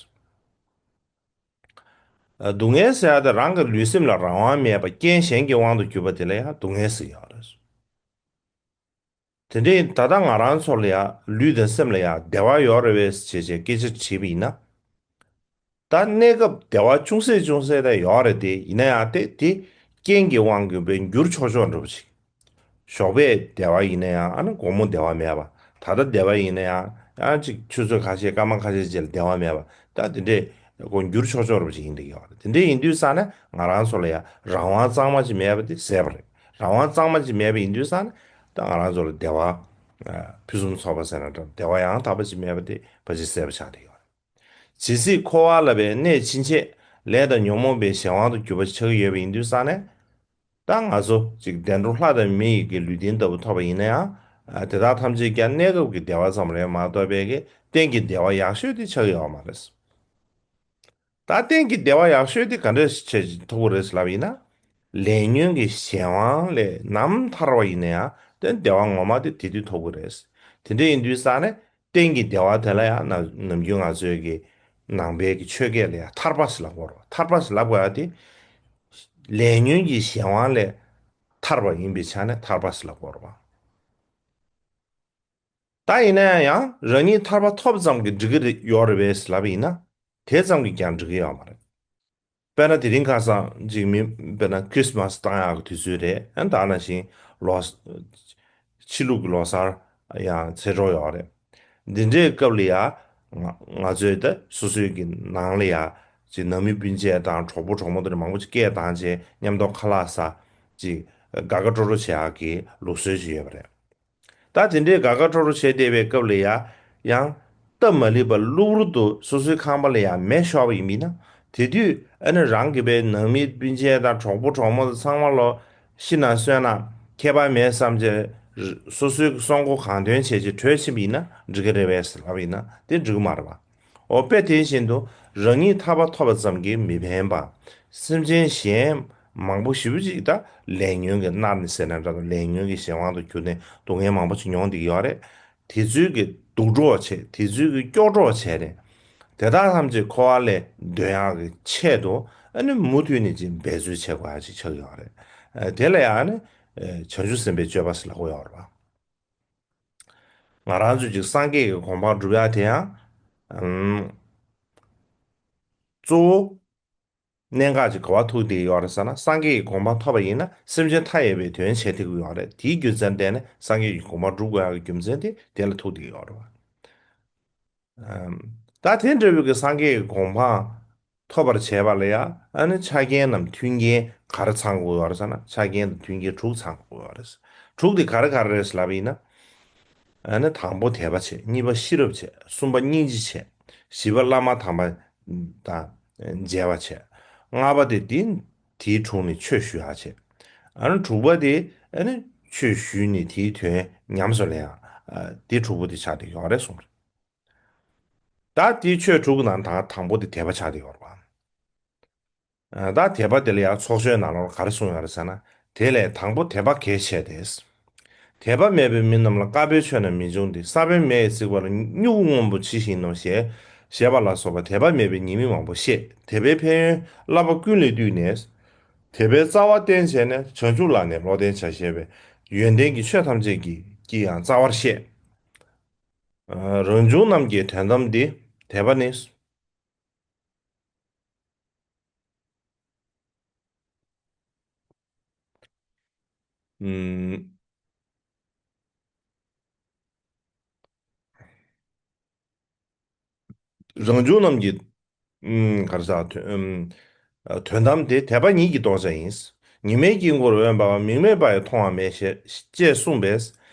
སྡུག་བསྔལ་ཟེར་ཡག་དེ་རང་གི་ལུས་སེམས་ལ་རང་དབང་མེད་པ་རྐྱེན་གཞན་གྱི་དབང་དུ་གྱུར་པ་དེ་ལ་ཡང་སྡུག་བསྔལ་ཟེར་གྱི་ཡོད་རེད། དེ་འདྲ་ཡིན། ད་ལྟ་ང་རང་ཚོ་ལ་ཡང་ལུས་དང་སེམས་ལ་ཡང་བདེ་བ་ཡོད་རེད་པས་ཞེས་བྱས་སྐད་ཆ་དྲིས་པ་ཡིན་ན། ད་གནས་སྐབས་བདེ་བ་ཅུང་ཟད་ཅུང་ཟད་ད་ཡོད་རེད་དེ། ཡིན་ན་ཡང་དེ་དེ་རྐྱེན་གྱི་དབང་གིས་བས་འགྱུར་ཆོག་ཆོག་འགྲོ་བ་ཞིག་ཞོགས་པའི་བདེ་བ་ཡིན་ན་ཡང་ཨ་ནི་དགོང་མོ་བདེ་བ་མེད་པ། ད་ལྟ་བདེ་བ་ཡིན་ན་ཡང་ཡང་ཅིག་ཆུ་ཚོད་ཁ་ཤས་སྐར་མ་ཁ་ཤས་རྗེས་ལ་བདེ་བ་མེད་པ། ད་དེ་འདྲས་ཁོ་འགྱུར་ཆོག་ཆོག་རུ་ཞིག་ཡིན་འདི་ཡོད་རེད། དེ་འདྲས་ཡིན་དུས་ཙང་ནས་ང་རང་ཚོ་ལ་ཡང་རང་དབང་གཙང་མ་ཅིག་མེད་པ་དེ་གསལ་པོ་རེད། རང་དབང་གཙང་མ་ཅིག་མེད་པ་ཡིན་དུས་ཙང་ནས་ད་ང་རང་ཚོ་ལ་བདེ་བ་ཕུན་སུམ་ཚོགས་པ་ཟེར་ན་འདྲ། བདེ་བ་ཡང་དག་པ་ཅིག་མེད་པ་དེ་ཕལ་ཆེར་གསལ་པོ་ཆགས་འདི་ཡོད་རེད། ཇི་སྲིད་འཁོར་བ་ལ་བའི་གནས་ཕྱིན་ཆད་ལས་དང་ཉོན་མོངས་པའི་གཞན་དབང་དུ་གྱུར་པ་ཆགས་ཀྱི་ཡོད་པ་ཡིན་དུས་ཙང་ནས། ད་ང་ཚོ་ཅིག་བདེ་འགྲོ་ལྷ་དང་མི་ཡི་གི་ལུས་རྟེན་ལྟ་བུ་ཐོབ་པ་ཡིན་ན་ཡང་། ཨ། དེ་དག་ཐམས་ཅད་ཀྱང་གནས་སྐབས་ཀྱི་བདེ་བ་ཙམ་རེད་མ་གཏོགས་པའི་གི་གཏན་གྱི་བདེ་བ་ཡག་ཤོས་དེ་ཆགས་ཀྱི་ཡོད་མ་རེད། ད་གཏན་གྱི་བདེ་བ་ཡག་ཤོས་དེ་ག་འདྲ་བྱས་ཐོབ་ཀྱི་རེད་ལབ་ཡིན་ན། ལས་ཉོན་གྱི་གཞན་དབང་ལས་ནམ་ཐར་བ་ཡིན་ན་ཡང་དེ་བདེ་བ་ངོ་མ་དེ་དེ་དུས་ཐོབ་ཀྱི་རེད། དེ་འདྲ་ཡིན་དུས་ཙང་ནས། གཏན་གྱི་བདེ་བ་དེ་ལ་ཡང་ནམ་ནམ་རྒྱུན་ང་ཚོའི་གི་ནང་པའི་གི་ཆོས་སྐད་ལ་ཡང་ཐར་པ་ཟེར་ལབ་དགོས་རེད། ཐར་པ་ཟེར་ལབ་དགོས་ཡ་དེ་ལས་ཉོན་གྱི་གཞན་དབང་ལས་ཐར་པ་ཡིན་པའི་ཆ་ནས་ཐར་པ་ཟེར་ལབ་དགོས་རེད་པ། ད་ཡིན་ན་ཡང་རང་ཉིད་ཐར་པ་ཐོབ་ཙམ་གྱིས་འགྲིག་གི་རེད་ཡོད་རེད་པས་ལབ་ཡིན་ན། དེ་ཙམ་གྱིས་ཀྱང་འགྲིག་གི་ཡོད་མ་རེད། དཔེར་ན་དེ་རིང་ཁ་སང་ཅིག་མི་དཔེར་ན་ཁྲིས་མཱས་བཏང་ཡག་གི་དུས་ཚོད་རེད། ཨ། ད་ནང་བཞིན་ལོ་ཕྱི་ལུགས་ཀྱི་ལོ་གསར་ཡང་ཚེས་གྲོགས་ཡོད་རེད། འདི་འདྲའི་སྐབས་ལ་ཡང་ང་ང་ཚོའི་ད་སོ་སོའི་གི་ནང་ལ་ཡང་ཅིག་ནང་མི་སྤུན་མཆེད་དང་གྲོགས་པོ་གྲོགས་མོ་དེ་འདྲ་མང་པོ་ཅིག་སྐད་བཏང་བྱས་མཉམ་དུ་ཁ་ལག་ཟ། ཅིག་དགའ་དགའ་སྤྲོ་སྤྲོ་བྱེད་ཡག་གི་ལུགས་སྲོལ་ཅིག་ཡོད་པ་རེད། ད་དེ་འདྲའི་དགའ་དགའ་སྤྲོ་སྤྲོ་བྱས་བསྡད་པའི་སྐབས་ལ་ཡང་། ཡང་སྟབས་མ་ལེགས་པར་གློ་བུར་དུ་སོ་སོའི་ཁང་པ་ལ་ཡང་མེ་ཤོར་བ་ཡིན་པ་ཡིན་ན། དེ་དུས་ཨ་ནི་རང་གི་པའི་ནང་མི་སྤུན་མཆེད་དང་གྲོགས་པོ་གྲོགས་མོ་ཚང་མ་ལོ་ཤི་ན་གསོན་ན་ཁྱད་པར་མེད་བསམ་བྱས། སོ་སོའི་གསོན་མགོ་གང་ཐོན་བྱས་བྱས་བྲོས་ཕྱིན་པ་ཡིན་ན་འགྲིག་གི་རེད་པས་ལབ་ཡིན་ན་དེ་འགྲིག་གི་མ་རེད་པ། འོ་དཔེ་དེ་བཞིན་དུ་རང་ཉིད་ཐར་པ་ཐོབ་པ་ཙམ་གྱིས་མི་ཕན་པ། སེམས་ཅན་གཞན་མང་པོ་ཞེ་པོ་ཅིག་ད་ལས་ཉོན་གྱིས་མནར་ནས་ཟེར་ན་འདྲ། ད་ལས་ཉོན་གྱི་གཞན་དབང་དུ་གྱུར་ནས་སྡུག་བསྔལ་མང་པོ་ཅིག་མྱོང་བསྡད་ཀྱི་ཡོད་རེད། དེ་ཚོའི་གི་སྡུག་གྲོགས་བྱས། དེ་ཚོའི་གི་སྐྱོ་གྲོགས་བྱས་ནས། དེ་དག་ཐམས་ཅད་འཁོར་བ་ལས་འདོན་ཡག་གི་ཆེད་དུ་ཨ་ནི་མུ་མཐུད་ནས་ཅིག་འབད་རྩོལ་བྱེད་དགོས་ཡག་ཅིག་ཆགས་ཀྱི་ཡོད་རེད། ཨ། དེ་ལ་ཡང་ཨ་ནི་བྱང་ཆུབ་སེམས་དཔའི་སྤྱོད་པ་ཟེར་ལབ་ཀྱི་ཡོད་རེད་པ། ང་རང་ཚོས་ཅིག་སངས་རྒྱས་ཀྱི་གོ་འཕང་སྒྲུབ་ཡག་དེ་ཡང་། ཨམ། གཙོ་བོ་གནད་འགག་ཅིག་ག་པར་ཐུག་བསྡད་ཡོད་རེད་ཟེར་ན། སངས་རྒྱས་ཀྱི་གོ་འཕང་ཐོབ་པ་ཡིན་ན་སེམས་ཅན་མཐའ་ཡས་པའི་དོན་བྱེད་ཐུབ་ཀྱི་ཡོད་རེད། དེའི་རྒྱུ་མཚན་བརྟེན་ནས་སངས་རྒྱས་ཀྱི་གོ་འཕང་སྒྲུབ་དགོས་ཡག་གི་རྒྱུ་མཚན་དེ་དེ་ལ་ཐུག་བསྡད་ཡོད་རེད་པ། ཨམ། ད་དེ་འདྲ་བའི་གི་སངས་རྒྱས་ཀྱི་གོ་འཕང་ཐོབ་པར་བྱེད་པ་ལ་ཡང་ཨ་ནི་ཆ་རྐྱེན་ནམ་མཐུན་རྐྱེན་ག་རེ་ཚང་དགོས་ཡོད་རེད་ཟེར་ན། ཆ་རྐྱེན་དང་མཐུན་རྐྱེན་དྲུག་ཚང་དགོས་ཡོད་རེད། དྲུག་དེ་ག་རེ་ག་རེ་རེད་ལབ་པ་ཡིན་ན། ཨ་ནི་དང་པོ་དད་པ་བྱེད། གཉིས་པ་ཤེས་རབ་བྱེད། གསུམ་པ་སྙིང་རྗེ་བྱེད། བཞི་པ་བླ་མ་དམ་པ་དང་མཇལ་བ་བྱེད། ལྔ་པ་དེ་དེ་དེའི་དྲུང་ནས་ཆོས་ཞུ་ཡག་བྱེད། ཨ་ནི་དྲུག་པ་དེ་ཨ་ནི་ ཆོས་ཞུས་ནས་དེའི་དོན་ཉམས་སུ་ལེན་ཡ། དེ་དྲུག་པོ་དེ་ཆགས་བསྡད་ཡོད་རེད་གསུངས་རེད། ད་དེའི་ཆོས་དྲུག་གི་ནང་ད་དང་པོ་དེ་དད་པ་ཆགས་བསྡད་ཡོད་རེད་པ། ད་དད་པ་དེ་ལ་ཡང་ཚོགས་ཆོས་ནང་ལོགས་ག་རེ་གསུངས་ཡོད་རེད་ཟེར་ན། དེ་ལས་དང་པོ་དད་པ་གལ་ཆེ་སྟེ། དད་པ་མེད་པའི་མི་རྣམས་ལ་དཀར་པོའི་ཆོས་རྣམས་མི་འབྱུང་སྟེ། ས་བོན་མེ་ཡིས་བསྲེགས་པ་ལ་སྨྱུ་གུ་སྔོན་པོ་ཇི་བཞིན་ནོ་ཞེས་བཤད་པ་ལ་སོགས་པ་དད་པ་མེད་པའི་ཉེས་དམིགས་མང་པོ་བཤད། དད་པའི་ཕན་ཡོན་བསླབ་པ་ཀུན་ལས་བཏུས་ནས། དད་པའི་རྩ་བ་བརྟེན་བྱས་ནས་བྱང་ཆུབ་ལ་ནི་བློ་ལྡན་བྱ་ཞེས་པའི་ཡོན་ཏན་གྱི་ཆོས་ཐམས་ཅད་ཀྱི་ཀྱི་ཡང་རྩ་བར་བཤད། རང་བྱུང་རྣམས་ཀྱི་དོན་དམ་སྟེ། དད་པ་ནི། ཨུམ། རང་བྱུང་རྣམས་ཀྱི། ཨུམ། ག་རེ་ཟ། དོན། ཨུམ། དོན་དམ་དེ་དད་པ་ཉིད་ཀྱིས་རྟོགས་བྱ་ཡིན། ཉི་མའི་དཀྱིལ་འཁོར་འོད་འབར་བ་མིག་མེད་པ་ཡིས་མཐོང་བ་མེད་ཞེས་ཅེས་གསུངས་པས།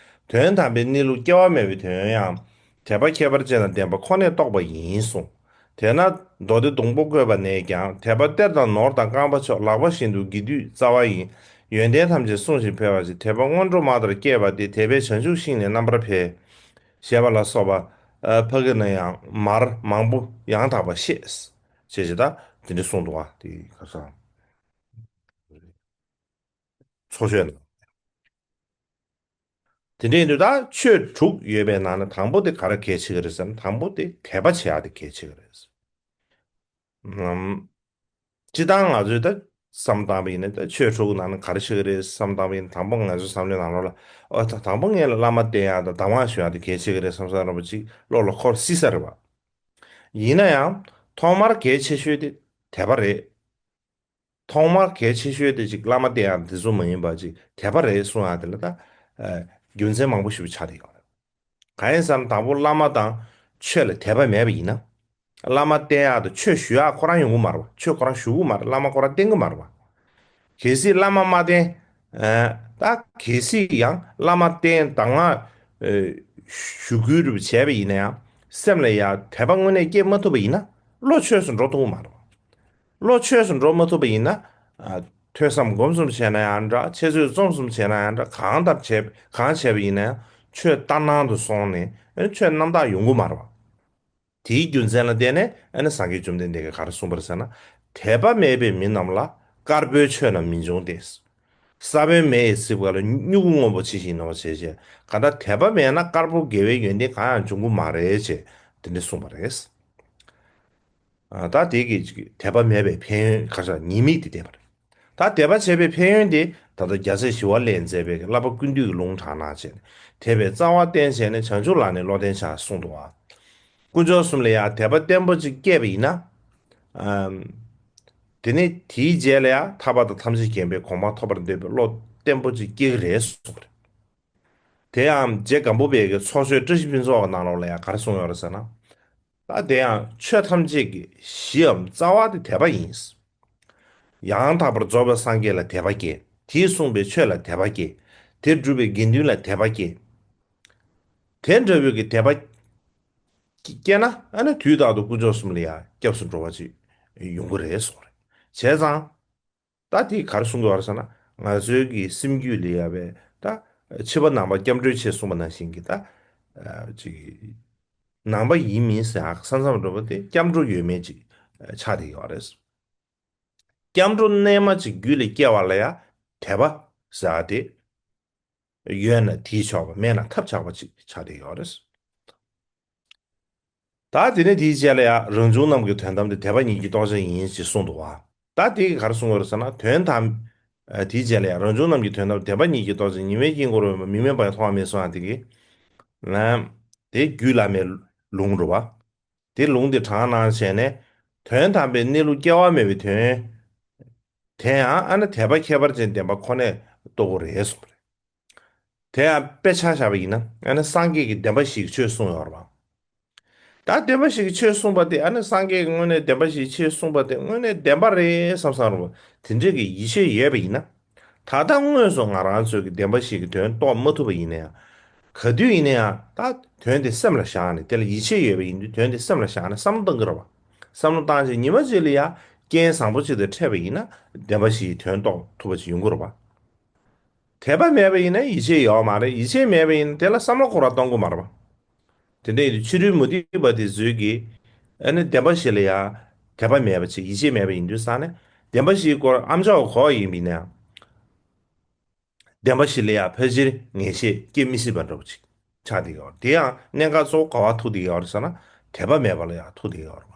དོན་དམ་པའི་གནས་ལུགས་སྐྱེ་བ་མེད་པའི་དོན་ཡང་དད་པ་ཁྱད་པར་ཅན་དང་ལྡན་པ་ཁོ་ནས་རྟོགས་པ་ཡིན་གསུངས། དེས་ན་མདོ་སྡེ་སྡོང་པོ་བཀོད་པ་ནས་ཀྱང་དད་པ་གཏེར་དང་ནོར་དང་རྐང་པ་མཆོག་ལག་པ་བཞིན་དུ་དགེ་འདུན་རྩ་བ་ཡིན། ཡོན་ཏན་ཐམས་ཅད་བསྲུང་ཞིང་འཕེལ་བར་བྱེད། དད་པ་སྔོན་འགྲོ་མ་ལྟར་སྐྱེས་པ་སྟེ་དད་པས་བྱང་ཆུབ་ཤིང་ནི་རྣམ་པར་འཕེལ། ཞེས་པ་ལ་སོགས་པ། ཨ། ཕ་གི་ན་ཡང་མར་མང་པོ་ཡང་དག་པ་བཤད། ཅེས་བྱས་ད་དེ་འདྲ་གསུངས་འདུག་བ་དེ་ག་ས། ཚོགས་ཆོས་ནང་། དེ་འདྲ་ཡིན་དུས་ད་ཆོས་དྲུག་ཡོད་པའི་ནང་ནས་དང་པོ་དེ་ག་རེ་གལ་ཆེ་གི་རེད་ཟེར་ན། དང་པོ་དེ་དད་པ་བྱེད་ཡག་དེ་གལ་ཆེ་གི་རེད། ཨམ། སྤྱིར་བཏང་ང་ཚོས་ད་བསམ་བཏང་བ་ཡིན་ན། ད་ཆོས་དྲུག་གི་ནང་ནས་ག་རེ་ཆགས་ཀྱི་རེད་བསམ་བཏང་བ་ཡིན་ན། དང་པོ་ང་ཚོའི་བསམ་བློའི་ནང་ལོགས་ལ། ཨོ་ད་དང་པོ་ངས་ལ་བླ་མ་བསྟེན་ཡག་དང་གདམས་ངག་ཞུ་ཡག་དེ་གལ་ཆེ་གི་རེད་བསམ་བསམ་འདྲ་པོ་ཅིག་བློ་ལ་འཁོར་སྲིད་ས་རེད་བ། ཡིན་ན་ཡང་ཐོག་མར་གལ་ཆེ་ཤོས་དེ་དད་པ་རེད། ཐོག་མར་གལ་ཆེ་ཤོས་དེ་ཅིག་བླ་མ་བསྟེན་ཡག་དེ་ཚོ་མ་ཡིན་པ་ཅིག་དད་པ་རེད་གསུང་ཡག་དེ་ལ་ད། ཨ། རྒྱུ་མཚན་མང་པོ་ཞིག་ཆགས་བསྡད་ཡོད་རེད། གང་ཡིན་ཟེར་ན། དང་པོ་བླ་མ་དང་ཆོས་ལ་དད་པ་མེད་པ་ཡིན་ན། བླ་མ་བསྟེན་ཡག་དང་ཆོས་ཞུ་ཡག་ཁོ་རང་ཡོང་གི་མ་རེད་བ། ཆོས་ཁོ་རང་ཞུ་གི་མ་རེད། བླ་མ་ཁོ་རང་བསྟེན་གི་མ་རེད་བ། གལ་སྲིད་བླ་མ་མ་བསྟེན། ཨ། ད་གལ་སྲིད་ཡང་བླ་མ་བསྟེན་གདམས་ངག་ཨ། ཞུ་ཁུལ་རུ་བྱས་པ་ཡིན་ན་ཡང་། སེམས་ལ་ཡང་དད་པ་དངོས་གནས་སྐྱེ་མ་ཐུབ་པ་ཡིན་ན། བློ་ཆོས་སུ་འགྲོ་ཐུབ་ཀྱི་མ་རེད་བ། བློ་ཆོས་སུ་འགྲོ་མ་ཐུབ་པ་ཡིན་ན། ཨ། ཐོས་བསམ་སྒོམ་གསུམ་བྱས་ན་ཡང་འདྲ། འཆད་རྩོད་རྩོམ་གསུམ་བྱས་ན་ཡང་འདྲ། གང་ལྟར་བྱས། གང་བྱས་པ་ཡིན་ན་ཡང་ཆོས་ལྟར་སྣང་དུ་སོང་ནས། ཨ་ནི་ཆོས་རྣམ་དག་ཡོང་གི་མ་རེད་བ། དེའི་རྒྱུ་མཚན་ལ་བརྟེན་ནས། ཨ་ནི་སངས་རྒྱས་བཅོམ་ལྡན་འདས་ཀྱིས་ག་རེ་གསུངས་པ་རེད་ཟེར་ན། དད་པ་མེད་པའི་མི་རྣམས་ལ་དཀར་པོའི་ཆོས་རྣམས་མི་འབྱུང་སྟེ། ས་བོན་མེ་ཡིས་བསྲེགས་པ་ལ་སྨྱུ་གུ་སྔོན་པོ་ཇི་བཞིན་ནོ་ཞེས་བཤད། གང་ལྟར་དད་པ་མེད་ན་དཀར་པོ་དགེ་བའི་ཡོན་ཏན་གང་ཡང་འབྱུང་གི་མ་རེད་ཅེས་དེ་འདྲ་གསུངས་པ་རེད། ཨ། ད་དེ་གི་དད་པ་མེད་པའི་ཕན་ཡོན་ག་རེ་ཟེར། ཉེས་དམིགས་དེ་བསྟན་པ་རེད། ད་དད་པ་བྱས་པའི་ཕན་ཡོན་དེ་ད་ལྟ་རྒྱལ་སྲས་ཞི་བ་ལྷས་མཛད་པའི་བསླབ་པ་ཀུན་བཏུས་ཀྱི་ལུང་དྲངས་ན་བྱས། དད་པའི་རྩ་བ་བརྟེན་བྱས་ནས་བྱང་ཆུབ་ལ་ནི་བློ་ལྡན་བྱ་གསུངས་འདུག་བ། དཀོན་མཆོག་གསུམ་ལ་ཡང་དད་པ་བརྟན་པོ་ཅིག་སྐྱེས་པ་ཡིན་ན། ཨམ། དེ་ནི་དེའི་རྗེས་ལ་ཡང་ཐར་པ་དང་ཐམས་ཅད་མཁྱེན་པའི་གོ་འཕང་ཐོབ་པར་འདོད་པའི་བློ་བརྟན་པོ་ཅིག་སྐྱེ་གི་རེད་གསུངས་པ་རེད། དེ་ཡང་རྗེ་སྒམ་པོ་པའི་གི་ཚོགས་ཆོས་བཀྲ་ཤིས་ཕུན་ཚོགས་ཀྱི་ནང་ལོགས་ལ་ཡང་ག་རེ་གསུངས་ཡོད་རེད་ཟེར་ན། ད་དེ་ཡང་ཆོས་ཐམས་ཅད་ཀྱི་གཞིའམ་རྩ་བ་དེ་དད་པ་ཡིན། ཡང་དག་པར་རྫོགས་པའི་སངས་རྒྱས་ལ་དད་པ་སྐྱེ། དེས་གསུངས་པའི་ཆོས་ལ་དད་པ་སྐྱེ། དེ་སྒྲུབ་པའི་དགེ་འདུན་ལ་དད་པ་སྐྱེ། དེ་འདྲ་བོའི་གི་དད་པ་སྐྱེས་ན། ཨ་ནི་དུས་རྟག་ཏུ་དཀོན་མཆོག་གསུམ་ལ་ཡང་སྐྱབས་སུ་འགྲོ་བ་ཅིག་ཡོང་གི་རེད་གསུངས་རེད། བྱས་ཙང་། ད་དེ་ག་རེ་གསུང་གི་ཡོད་རེད་ཟེར་ན། ང་ཚོའི་གི་སེམས་རྒྱུད་ལ་ཡོད་པའི་ད་ཕྱི་པ་ནང་པ་སྐྱབས་འགྲོའི་ཆེད་གསུངས་པ་ནང་བཞིན་གྱི་ད། ཨ། ཅིག་ནང་པ་ཡིན་མིན་ཟེར་ཡག་ས་མཚམས་འགྲོ་བ་དེ་སྐྱབས་འགྲོ་ཡོད་མེད་ཅིག་ཆགས་བསྡད་ཡོད་རེད། སྐྱབས་འགྲོ་རྣལ་མ་ཅིག་རྒྱུད་ལ་སྐྱེ་བ་ལ་ཡང་དད་པ་ཟེར་ཡག་དེ་ཡོད་ན་དེས་ཆོག་པ། མེད་ན་ཐབས་ཆག་པ་ཅིག་ཆགས་བསྡད་ཡོད་རེད། ད་དེ་ནས་དེའི་རྗེས་ལ་ཡང་རང་བྱུང་རྣམས་ཀྱི་དོན་དམ་དེ་དད་པ་ཉིད་ཀྱིས་རྟོགས་བྱ་ཡིན་ཞེས་གསུངས་འདུག་བ། ད་དེ་གིས་ག་རེ་གསུངས་པ་རེད་ཟེར་ན། དོན་དམ། ཨ། དེའི་རྗེས་ལ་ཡང་རང་བྱུང་རྣམས་ཀྱི་དོན་དམ་དད་པ་ཉིད་ཀྱིས་རྟོགས་བྱ། ཉི་མའི་དཀྱིལ་འཁོར་འོད་འབར་མིག་མེད་པ་ཡིས་མཐོང་བ་མེད་གསུངས་ཡག་དེ་གི། ཨ། དེ་རྒྱུད་བླ་མའི་ལུང་རེད་བ། དེ་ལུང་དེ་དྲངས་གནང་བྱས་ནས། དོན་དམ་པའི་གནས་ལུགས་སྐྱེ་བ་མེད་པའི་དོན། དེ་ཡང་ཨ་ནི་དད་པ་ཁྱད་པར་ཅན་ལྡན་པ་ཁོ་ནས་རྟོགས་དགོས་རེད་གསུངས་པ་རེད། དེ་ཡང་དཔེ་ཆ་བཞག་པ་ཡིན་ན། ཨ་ནི་སངས་རྒྱས་ཀྱིས་བདེན་པ་བཞི་གི་ཆོས་གསུངས་ཡོད་རེད་པ། ད་བདེན་པ་བཞི་གི་ཆོས་གསུངས་པ་དེ། ཨ་ནི་སངས་རྒྱས་ཀྱིས་དངོས་གནས་བདེན་པ་བཞིའི་ཆོས་གསུངས་པ་དེ་དངོས་གནས་བདེན་པ་རེད་བསམ་བསམ་རེད་པ། དེ་འདྲས་ཀྱི་ཡིད་ཆེས་ཡོད་པ་ཡིན་ན། ད་ལྟ་དངོས་སུ་ང་རང་ཚོས་ཀྱི་བདེན་པ་བཞི་གི་དོན་རྟོགས་མ་ཐུབ་པ་ཡིན་ན་ཡང་། ག་དུས་ཡིན་ན་ཡང་ད་དོན་དེ་སེམས་ལ་བཞག་ནས། དེ་ལ་ཡིད་ཆེས་ཡོད་པ་ཡིན་དུས། དོན་དེ་སེམས་ལ་བཞག་ནས་བསམ་བློ་གཏང་གི་རེད་པ། བསམ་བློ་བཏང་རྗེས་ཉི་མ་གཅིག་ལ་ཡང་རྐྱེན་བཟང་པོ་གཅིག་དང་འཕྲད་པ་ཡིན་ན། བདེན་པ་བཞིའི་དོན་རྟོགས་ཐུབ་པ་ཅིག་ཡོང་གི་རེད་པ། དད་པ་མེད་པ་ཡིན་ན་ཡིད་ཆེས་ཡོད་མ་རེད། ཡིད་ཆེས་མེད་པ་ཡིན་ན་དེ་ལ་བསམ་བློ་ཁོ་རང་གཏོང་གི་མ་རེད་པ། དེ་འདྲ་ཡིན་དུས་ཕྱི་རོལ་མུ་སྟེགས་པ་དེ་ཚོས་ཀྱིས་ཨ་ནི་བདེན་པ་བཞི་ལ་ཡང་དད་པ་མེད་པ་བྱེད། ཡིད་ཆེས་མེད་པ་ཡིན་དུས་ཙང་ནས་བདེན་པ་བཞིའི་སྐོར་ཨ་མཆོག་གོ་བ་ཡིན་པ་ཡིན་ན་ཡང་། བདེན་པ་བཞི་ལ་ཡང་ཕལ་ཆེར་ངེས་ཤེས་སྐྱེ་མི་སྲིད་པ་འདྲ་པོ་ཅིག་ཆགས་བསྡད་ཀྱི་ཡོད་རེད། དེ་ཡང་གནད་འགག་གཙོ་བོ་ག་པར་ཐུག་བསྡད་ཀྱི་ཡོད་རེད་ཟེར་ན། དད་པ་མེད་པ་ལ་ཡང་ཐུག་བསྡད་ཀྱི་ཡོད་རེད་པ།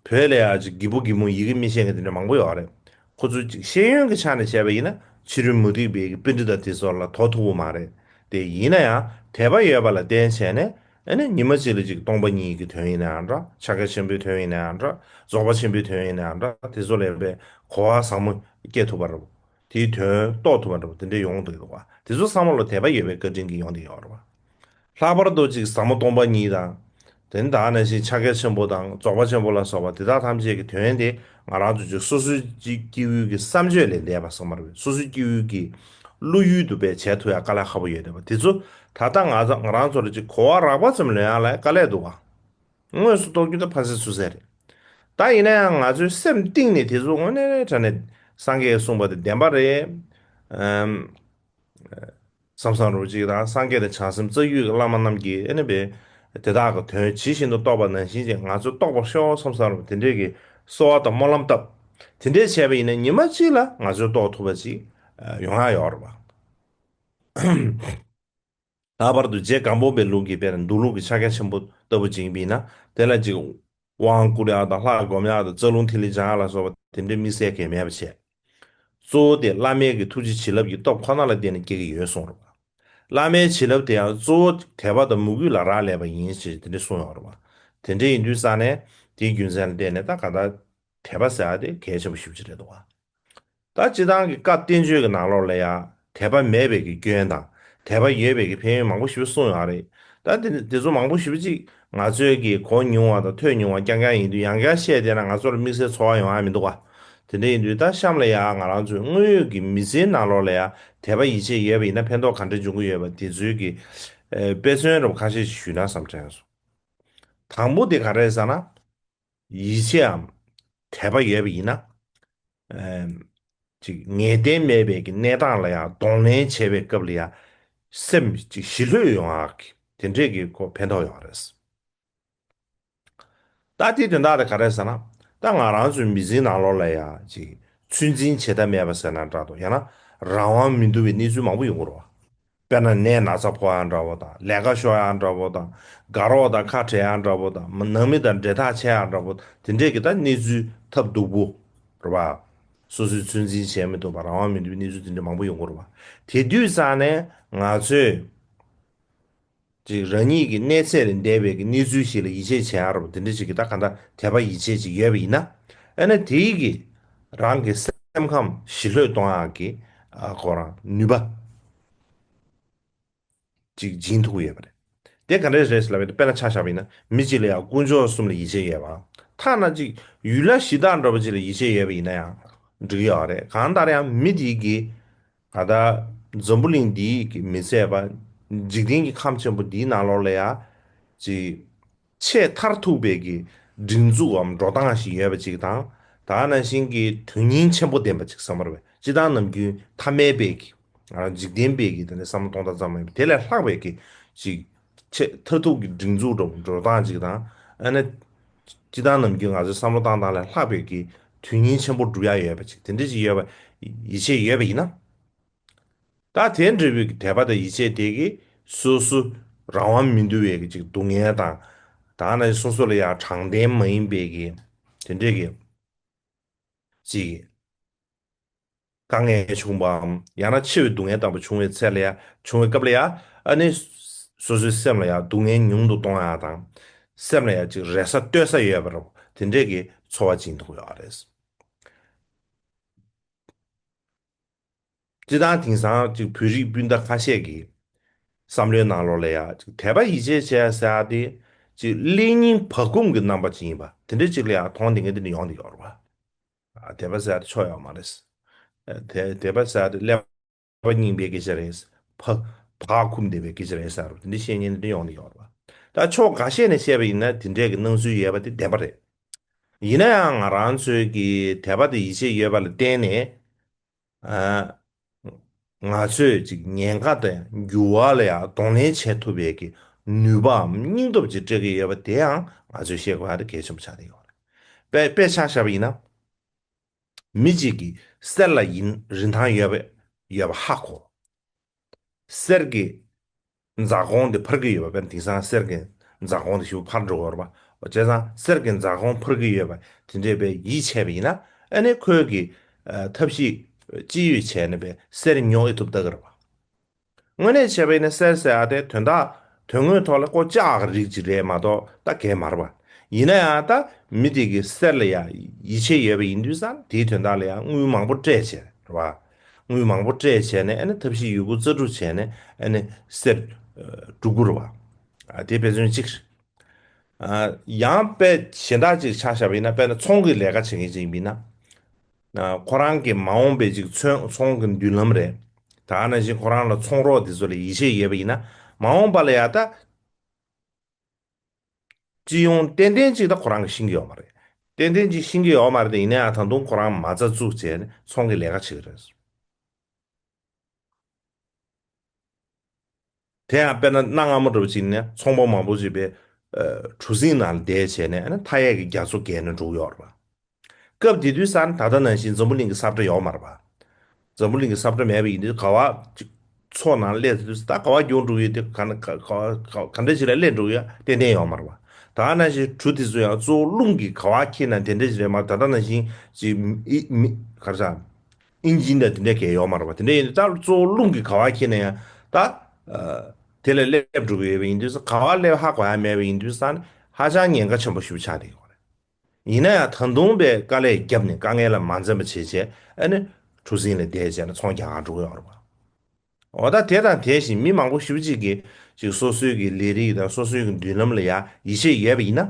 བོད་ལ་ཡང་ཅིག་རྒད་པོ་རྒད་མོ་ཡི་གེ་མི་ཤེས་མཁན་དེ་འདྲ་མང་པོ་ཡོད་རེད། ཁོ་ཚོ་ཅིག་ཤེས་ཡོན་གྱི་ཆ་ནས་བཤད་པ་ཡིན་ན་ཕྱི་རོལ་མུ་སྟེགས་པའི་གི་པཎྜི་ཏ་དེ་ཚོ་ལ་དོ་ཐུག་པོ་མ་རེད། དེ་ཡིན་ན་ཡང་དད་པ་ཡོད་པ་ལ་བརྟེན་བྱས་ནས་ཨ་ནི་ཉི་མ་གཅིག་ལ་ཅིག་སྟོང་པ་ཉིད་ཀྱི་དོན་ཡིན་ན་ཡང་འདྲ། ཕྱག་རྒྱ་ཆེན་པོའི་དོན་ཡིན་ན་ཡང་འདྲ། རྫོགས་པ་ཆེན་པོའི་དོན་ཡིན་ན་ཡང་འདྲ། དེ་ཚོ་ལ་ཡང་པའི་གོ་བ་ཟབ་མོ་སྐྱེ་ཐུབ་པ་རེད། དེའི་དོན་རྟོགས་ཐུབ་པ་འདྲ་པོ་དེ་འདྲ་ཡོང་འདུག་ག། དེ་ཚོ་ཚང་མ་ལ་དད་པ་ཡོད་པའི་བཀའ་དྲིན་གྱིས་ཡོང་བསྡད་ཡོད་རེད་པ། ལྷག་པར་དུ་ཅིག་ཟབ་མོ་སྟོང་པ་ཉིད་དང་། དེ་ནི་ད་ག་ནང་བཞིན་ཕྱག་རྒྱ་ཆེན་པོ་དང་རྫོགས་པ་ཆེན་པོ་ལ་སོགས་པ་དེ་དག་ཐམས་ཅད་ཀྱི་དོན་དེ་ང་རང་ཚོ་ཅིག་སོ་སོའི་ཅིག་སྐྱེ་བོའི་གི་བསམ་སྤྱོད་ལས་འདས་པ་ཟེར་མ་རེད་པས། སོ་སོའི་སྐྱེ་བོའི་གི་བློ་ཡུལ་དུ་བས་བྱས་ཐུབ་ཡ་དཀའ་ལས་ཁག་པོ་ཡོད་རེད་པ། དེ་ཚོ་ད་ལྟ་ང་ཚོ་ང་རང་ཚོ་ལ་ཅིག་གོ་བ་རགས་པ་ཙམ་ལོན་ཡ་ལ་དཀའ་ལས་འདུག་ག། དངོས་སུ་རྟོགས་རྒྱུ་ད་ཕན་སེམས་ཚུགས་ས་རེད། ད་ཡིན་ན་ཡང་ང་ཚོའི་སེམས་གཏིང་ནས་དེ་ཚོ་དངོས་གནས་དྲང་གནས་སངས་རྒྱས་གསུངས་པ་དེ་བདེན་པ་རེད། ཨམ། བསམ་བསམ་རོ་གཅིག་དང་། སངས་རྒྱས་དང་བྱང་སེམས་རྩ་རྒྱུད་ཀྱི་བླ་མ་རྣམས་ཀྱིས་ཨ་ནི་བས་དེ་དག་གི་དོན་ཇི་བཞིན་དུ་རྟོགས་པ་ནང་བཞིན་ཅིག་ང་ཚོས་རྟོགས་པར་ཤོག་བསམ་བསམ་རོ་དེ་འདྲས་ཀྱི་གསོལ་བ་དང་སྨོན་ལམ་བཏབ། དེ་འདྲས་བྱས་པ་ཡིན་ན་ཉི་མ་གཅིག་ལ་ང་ཚོས་རྟོགས་ཐུབ་པ་ཅིག་ཡོང་ཡ་ཡོད་རེད་པ། ལྷག་པར་དུ་རྗེ་སྒམ་པོ་པའི་ལུགས་ཀྱི་དཔེར་ན་མདོ་ལུགས་ཀྱི་ཕྱག་རྒྱ་ཆེན་པོ་ལྟ་བུ་ཅིག་ཡིན་པ་ཡིན་ན། དེ་ལ་ཅིག་དབང་བསྐུར་ཡག་དང་ལྷ་སྒོམ་ཡག་དང་རྩ་རླུང་ཐིག་ལེ་སྦྱང་ཡག་ལ་སོགས་པ་དེ་འདྲའི་དམིགས་བསལ་གང་ཡང་མེད་པ་བྱས། གཙོ་བོ་དེ་བླ་མའི་གི་ཐུགས་རྗེ་བྱིན་རླབས་ཀྱི་སྟོབས་ཁོ་ན་ལ་བརྟེན་ནས་སྐྱེ་གི་ཡོད་གསུངས་རེད་པ། བླ་མའི་བྱིན་རླབས་དེ་ཡང་གཙོ་བོ་དད་པ་དང་མོས་གུས་ལ་རག་ལས་པ་ཡིན་ཞེས་དེ་འདྲ་གསུངས་ཡོད་རེད་པ། དེ་འདྲ་ཡིན་དུས་ཙང་ནས་དེའི་རྒྱུ་མཚན་ལ་བརྟེན་ནས་ད་ག་ད་དད་པ་ཟེར་ཡག་དེ་གལ་ཆེན་པོ་ཞེ་པོ་ཅིག་རེད་འདུག་ག། ད་སྤྱིར་བཏང་གི་བཀའ་བསྟན་བཅོས་ཀྱི་ནང་ལོགས་ལ་ཡང་དད་པ་མེད་པའི་གི་སྐྱོན་དང་། དད་པ་ཡོད་པའི་གི་ཕན་ཡོན་མང་པོ་ཞིག་གསུངས་ཡོད་རེད། ད་དེ་དེ་ཚོ་མང་པོ་ཞིག་ཅིག་ང་ཚོས་ཀྱི་གོ་མྱོང་བ་དང་ཐོས་མྱོང་བ་རྐྱང་རྐྱང་ཡིན་དུས་ཡང་བསྐྱར་བཤད་བསྡད་ན་ང་ཚོར་དམིགས་བསལ་ཚོར་བ་ཡོང་ཡ་མི་འདུག་ག། དེ་འདྲ་ཡིན་དུས་ད་གཤམ་ལ་ཡང་ང་རང་ཚོའི་དངོས་ཡོད་ཀྱི་མི་ཚེའི་ནང་ལོགས་ལ་ཡང་དད་པ་ཡིད་ཆེས་ཡོད་པ་ཡིན་ན་ཕན་ཐོགས་ག་འདྲ་འབྱུང་གི་ཡོད་པ་དེ་ཚོའི་གི་ཨེ་དཔེ་མཚོན་འདྲ་པོ་ཁ་ཤས་ཤིག་ཞུས་ན་བསམ་དྲན་སོང་། དང་པོ་དེ་ག་རེ་རེད་ཟེར་ན། ཡིད་ཆེས་འམ་དད་པ་ཡོད་པ་ཡིན་ན། ཨམ། ཅིག་ངེས་གཏན་མེད་པའི་གི་གནས་སྟངས་ལ་ཡང་གདོང་ལེན་བྱེད་པའི་སྐབས་ལ་ཡང་སེམས་ཅིག་ཞི་ལྷོད་ཡོང་ཡག་གི་དེ་འདྲས་ཀྱི་ཁོ་ཕན་ཐོགས་ཡོད་རེད། ད་དེའི་དོན་དག་དེ་ག་རེ་ཟེར་ན། ད་ང་རང་ཚོའི་མི་ཚེའི་ནང་ལོགས་ལ་ཡང་ཅིག་ཚོད་འཛིན་བྱེད་ཐབས་མེད་པ་ཟེར་ན་འདྲ་འདུག་ཡང་ན་རང་དབང་མི་འདུག་པའི་གནས་ཚུལ་མང་པོ་ཡོང་གི་རེད་བ། དཔེར་ན་ནད་ན་ཚ་ཕོག་ཡག་འདྲ་བོ་དང་། ལས་ཀ་ཤོར་ཡག་འདྲ་བོ་དང་། དགའ་རོགས་དང་ཁ་བྲལ་ཡག་འདྲ་བོ་དང་། ནང་མི་དང་འབྲེལ་ཐག་ཆད་ཡག་འདྲ་བོ། དེ་འདྲས་ཀྱི་ད་གནས་ཚུལ་ཐབས་སྡུག་པོ་རེད་བ། སོ་སོས་ཚོད་འཛིན་བྱས་མི་ཐུབ་པ། རང་དབང་མི་འདུག་པའི་གནས་ཚུལ་དེ་འདྲ་མང་པོ་ཡོང་གི་རེད་བ། དེ་དུས་ཙང་ནས་ང་ཚོས་ཅིག་རང་ཉིད་ཀྱི་གནས་ཚད་ལས་འདས་པའི་གི་གནས་ཚུལ་ཞིག་ལ་ཡིད་ཆེས་བྱེད་ཡག་རེད་བ། དེ་འདྲ་ཞིག་གི་ད་གང་ལྟར་དད་པ་ཡིད་ཆེས་ཅིག་ཡོད་པ་ཡིན་ན། ཨ་ནི་དེའི་གི་རང་གི་སེམས་ཁམས་ཞི་ལྷོད་གཏོང་ཡག་གི་ཨ་ཁོ་རང་ནུས་པ་ཅིག་སྦྱིན་ཐུབ་ཀྱི་ཡོད་པ་རེད། དེ་ག་འདྲས་རེད་ལབ་པ་ཡིན་ན། དཔེར་ན་ཆ་བཞག་པ་ཡིན་ན། མི་གཅིག་ལ་ཡང་དཀོན་མཆོག་གསུམ་ལ་ཡིད་ཆེས་ཡོད་པ། ཐ་ན་ཅིག་ཡུལ་ལྷ་གཞི་བདག་འདྲ་པོ་ཅིག་ལ་ཡིད་ཆེས་ཡོད་པ་ཡིན་ན་ཡང་འགྲིག་གི་ཡོད་རེད། གང་ལྟར་ཡང་མི་དེའི་གི་ད་ལྟ་འཛམ་བུ་གླིང་འདིའི་གི་མི་ཚད་པ། འཇིག་རྟེན་གྱི་ཁམས་ཆེན་པོ་འདིའི་ནང་ལོགས་ལ་ཡང་ཅིག་ཆེས་མཐར་ཐུག་པའི་གི་སྒྲིག་འཛུགས་འམ་འགྲོ་སྟངས་ཤིག་ཡོད་པ་ཅིག་དང་། ད་ག་ནང་བཞིན་གྱི་དོན་སྙིང་ཆེན་པོ་ལྡན་པ་ཅིག་བསམ་པར་བས། སྤྱིར་བཏང་ནམ་རྒྱུན་ཐ་མལ་པའི་གི་ང་རང་འཇིག་རྟེན་པའི་གི་དེ་འདྲ་བསམ་བློ་གཏོང་སྟངས་ཙམ་མ་ཡིན་པར། དེ་ལས་ལྷག་པའི་གི་ཅིག་ཆེས་མཐར་ཐུག་གི་སྒྲིག་འཛུགས་འགྲོ་འགྲོ་སྟངས་ཅིག་དང་། ཨ་ནི་སྤྱིར་བཏང་ནམ་རྒྱུན་ང་ཚོའི་བསམ་བློ་བཏང་སྟངས་ལས་ལྷག་པའི་གི་དོན་སྙིང་ཆེན་པོ་སྒྲུབ་ཡ་ཡོད་པ་ཅིག་དེ་འདྲ་ཅིག་ཡོད་པ་ཡིད་ཆེས་ཡོད་པ་ཡིན་ན། ད་དེ་འདྲ་བའི་དད་པ་དང་ཡིད་ཆེས་དེ་གིས་སོ་སོ་རང་དབང་མི་འདུག་པའི་གི་ཅིག་སྡུག་བསྔལ་དང་། ད་ནི་སོ་སོ་ལ་ཡང་དྲང་བདེན་མ་ཡིན་པའི་གི་དེ་འདྲའི་གི་ཅིག་དཀའ་ངལ་བྱུང་བའམ། ཡང་ན་ཆེ་བའི་སྡུག་བསྔལ་དང་པོ་བྱུང་བའི་ཚེ་ལ་ཡང་། བྱུང་བའི་སྐབས་ལ་ཡང་། ཨ་ནི་སོ་སོའི་སེམས་ལ་ཡང་སྡུག་བསྔལ་ཉུང་དུ་གཏོང་ཡག་དང་། སེམས་ལ་ཡང་ཅིག་རེ་ས་གཏོད་ས་ཡོད་པ་རེད། དེ་འདྲའི་གི་ཚོར་བ་སྦྱིན་ཐུབ་ཡོད་རེད། སྤྱིར་བཏང་དེང་སང་ཅིག་བོད་རིགས་སྤུན་ཟླ་ཁ་ཤས་ཀྱི་བསམ་བློའི་ནང་ལོགས་ལ་ཡང་ཅིག་དད་པ་ཡིད་ཆེས་བྱས་ཟེར་ཡག་དེ་ཅིག་གླེང་རྙིང་བག་འཁུམས་ཀྱི་རྣམ་པ་ཅིག་ཡིན་པ་དེ་འདྲ་ཅིག་ལ་ཡང་མཐོང་བསྡད་མཁན་དེ་འདྲ་ཡོང་བསྡད་ཡོད་རེད་པ། ཨ། དད་པ་ཟེར་ཡག་དེ་ཆོ་ཡོད་མ་རེད། ཨ། དད་དད་པ་ཟེར་ཡག་དེ་ཀླད་པ་རྙིང་པའི་སྐད་ཆ་རེད། བག་བག་འཁུམས་བསྡད་པའི་སྐད་ཆ་རེད་ཟེར་བ་དེ་འདྲ་བཤད་མཁན་དེ་འདྲ་ཡོང་བསྡད་ཡོད་རེད་པ། ད་ཕྱོགས་འགའ་ཤས་ནས་བཤད་པ་ཡིན་ན་དེ་འདྲའི་གི་སྣང་ཚུལ་ཡོད་པ་དེ་བདེན་པ་རེད། ཡིན་ན་ཡང་ང་རང་ཚོའི་གི་དད་པ་དང་ཡིད་ཆེས་ཡོད་པ་ལ་བརྟེན་ནས། ཨ། ང་ཚོས་ཅིག་ཉེན་ཁ་དང་འགྱུར་བ་ལ་ཡང་གདོང་ལེན་བྱེད་ཐུབ་པའི་གི་ནུས་པའམ་སྙིང་སྟོབས་ཅིག་སྤྲད་ཀྱི་ཡོད་པ་དེའང་ང་ཚོས་ཤེས་དགོས་ཡ་དེ་གལ་ཆེན་པོ་ཆགས་ཀྱི་ཡོད་རེད། དཔེ་དཔེ་ཆ་བཞག་པ་ཡིན་ན། མི་གཅིག་གིས་གསེར་ལ་ཡིན་རིན་ཐང་ཡོད་པ་ཡོད་པ་ཧ་གོ། གསེར་གྱི་འཛག་གོང་དེ་འཕར་གྱི་ཡོད་པ། དཔེར་ན་དེང་སང་གསེར་གྱི་འཛག་གོང་དེ་ཞེ་པོ་འཕར་འགྲོ་གི་ཡོད་རེད་པ། བྱས་ཙང་གསེར་གྱི་འཛག་གོང་འཕར་གྱི་ཡོད་པ་དེ་འདྲས་པའི་ཡིད་ཆེས་པ་ཡིན་ན། ཨ་ནི་ཁོས་ཀྱི་ཨ་ཐབས་ཤེས་ཅི་ཡོད་བྱས་ནས་པའི་གསེར་ཉོ་ཨེ་ཐུབ་ལྟ་གི་རེད་པ། དངོས་གནས་བྱས་པ་ཡིན་ན་གསེར་ཟེར་ཡ་དེ་དོན་དག་དོན་དངོས་ཐོག་ལ་ཀོ་ལྕགས་ཀྱི་རིགས་ཅིག་རེད་མ་གཏོགས་ད་གས་མ་རེད་པ། ཡིན་ན་ཡང་ད་མི་དེ་གིས་གསེར་ལ་ཡང་ཡིད་ཆེས་ཡོད་པ་ཡིན་དུས་ཙང་དེའི་དོན་དག་ལ་ཡང་དངུལ་མང་པོ་སྤྲད་བྱས་རེད་པ། དངུལ་མང་པོ་སྤྲད་བྱས་ནས་ཨ་ནི་ཐབས་ཤེས་ཡོད་རྒུ་རྩལ་སྤྲུགས་བྱས་ནས་ཨ་ནི་གསེར་ཨ་སྒྲུག་གི་རེད་པ། ཨ་དེ་དཔེ་མཚོན་གཅིག་རེད། ཨ་ཡང་དཔེ་གཞན་དག་ཅིག་ཆ་བཞག་པ་ཡིན་ན། དཔེར་ན་ཚོང་གི་ལས་ཀ་བྱེད་མཁན་ཅིག་ཡིན་པ་ཡིན་ན། ཨ་ཁོ་རང་གི་མ་འོངས་པའི་ཅིག་ཚོང་ཚོང་གི་མདུན་ལམ་རེད། ད་ག་ནང་བཞིན་ཁོ་རང་ལ་ཚོང་རོགས་དེ་ཚོ་ལ་ཡིད་ཆེས་ཡོད་པ་ཡིན་ན། མ་འོངས་པ་ལ་ཡ་ད་སྤྱི་ཡོངས་ཏན་ཏན་ཅིག་ད་ཁོ་རང་གིས་ཤེས་ཀྱི་ཡོད་མ་རེད། ཏན་ཏན་ཅིག་ཤེས་ཀྱི་ཡོད་མ་རེད་དེ། ཡིན་ན་ཡང་ད་དུང་ཁོ་རང་མ་རྩ་བཙུགས་བྱས་ནས་ཚོང་གི་ལས་ཀ་བྱེད་ཀྱི་རེད། དེ་ཡང་དཔེར་ན་གནའ་སྔ་མོ་འདྲ་པོ་ཅིག་ནས་ཚོང་པ་མང་པོ་ཅིག་པའི་ཨ་གྲུ་གཟིངས་ནང་བསྡད་བྱས་ནས་ཨ་ནི་མཐའ་ཡས་ཀྱི་རྒྱ་མཚོ་བརྒལ་ནས་འགྲོ་གི་ཡོད་རེད་པ། སྐབས་དེ་དུས་ཙང་ད་ལྟ་ནང་བཞིན་འཛམ་བུ་གླིང་གི་ས་ཁྲ་ཡོད་མ་རེད་པ། འཛམ་བུ་གླིང་གི་ས་ཁྲ་མེད་པ་ཡིན་དུས་ག་བ་ཅིག་མཚོ་ནང་སླེབས་དུས་ད་ག་བ་རྒྱུག་འགྲོ་གི་ཡོད་དེ། ག་ན་ག་ག་ག་ག་འདྲ་ཞིག་ལ་སླེབས་འགྲོ་གི་ཡོད་ཏན་ཏན་ཡོད་མ་རེད་པ། ད་ནང་བཞིན་གྲུ་དེ་ཚོ་ཡང་གཙོ་བོ་རླུང་གིས་ག་བ་འཁྱེར་ན་དེ་འདྲ་ཞིག་རེད་མ། ད་ལྟ་ནང་བཞིན་ཅིག་མི་མི་ག་རེ་ཟ། ཨིན་ཇིན་དང་དེ་འདྲ་གས་ཡོད་མ་རེད་པ། དེ་འདྲ་ཡིན་དུས་ད་གཙོ་བོ་རླུང་གིས་ག་བ་འཁྱེར་ན་ཡང་ད་ཨ་དེ་ལ་སླེབས་འགྲོ་གི་ཡོད་པ་ཡིན་དུས་ག་བ་སླེབས་ཧ་གོ་ཡ་མེད་པ་ཡིན་དུས་ཙང་ཧ་ཅང་ཉེན་ཁ་ཆེན་པོ་ཞེ་པོ་ཆགས་བསྡད་ཡོད་རེད། ཡིན་ན་ཡང་ད་དུང་པའི་དཀའ་ལས་བརྒྱབ་ནས་དཀའ་ངལ་ལ་མ་འཛེམ་པ་བྱས་བྱས་ཨ་ནི་གྲུ་གཟིངས་ལ་བསྡད་བྱས་ནས་ཚོང་རྒྱག་ག་འགྲོ་གི་ཡོད་རེད་པ། འོ་ད་དེ་དང་དེ་བཞིན་མི་མང་པོ་ཞེ་པོ་ཅིག་གིས་ཅིག་སོ་སོའི་གི་ལས་རིགས་དང་སོ་སོའི་གི་མདུན་ལམ་ལ་ཡ་ཡིད་ཆེས་ཡོད་པ་ཡིན་ན།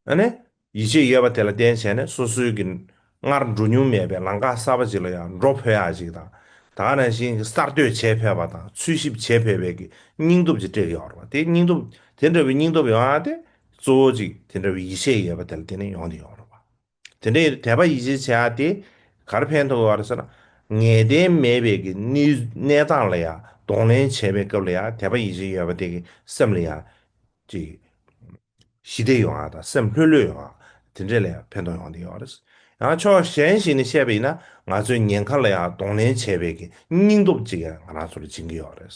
ཨ་ནི་ཡིད་ཆེས་ཡོད་པ་དེ་ལ་བརྟེན་བྱས་ནས་སོ་སོའི་གི་སྔར་འགྲོ་མྱོང་མེད་པའི་ལམ་ཁ་གསར་པ་ཅིག་ལ་ཡང་འགྲོ་ཕོད་ཡག་ཅིག་དང་། ད་ག་ནང་བཞིན་གསར་གཏོད་བྱེད་ཕོད་པ་དང་འཚོལ་ཞིབ་བྱེད་ཕོད་པའི་གི་སྙིང་སྟོབས་ཅིག་སྤྲད་ཀྱི་ཡོད་རེད་པ། དེ་སྙིང་སྟོབས་དེ་འདྲ་བའི་སྙིང་སྟོབས་ཡོང་ཡག་དེ་གཙོ་བོ་ཅིག་དེ་འདྲ་བའི་ཡིད་ཆེས་ཡོད་པ་དེ་ལ་བརྟེན་ནས་ཡོང་གི་ཡོད་རེད་པ། དེ་འདྲ་ཡིན་དུས་དད་པ་ཡིད་ཆེས་བྱེད་ཡག་དེ་ག་རེ་ཕན་ཐོགས་ཡོད་རེད་ཟེར་ན། ངེས་གཏན་མེད་པའི་གི་གནས་གནས་སྟངས་ལ་ཡང་གདོང་ལེན་བྱེད་པའི་སྐབས་ལ་ཡང་དད་པ་ཡིད་ཆེས་ཡོད་པ་དེ་གི་སེམས་ལ་ཡང་ཅིག་ཞི་བདེ་ཡོང་བ་དང་སེམས་ལྷོད་ལྷོད་ཡོང་བ་དེ་འདྲས་ལ་ཡང་ཕན་ཐོགས་ཡོང་བསྡད་ཡོད་རེད། ཡང་ཕྱོགས་གཞན་ཞིག་ནས་བཤད་པ་ཡིན་ན་ང་ཚོའི་ཉེན་ཁ་ལ་ཡང་གདོང་ལེན་བྱེད་པའི་གི་སྙིང་སྟོབས་ཅིག་ཡང་ང་རང་ཚོ་ལ་སྦྱིན་གྱི་ཡོད་རེད།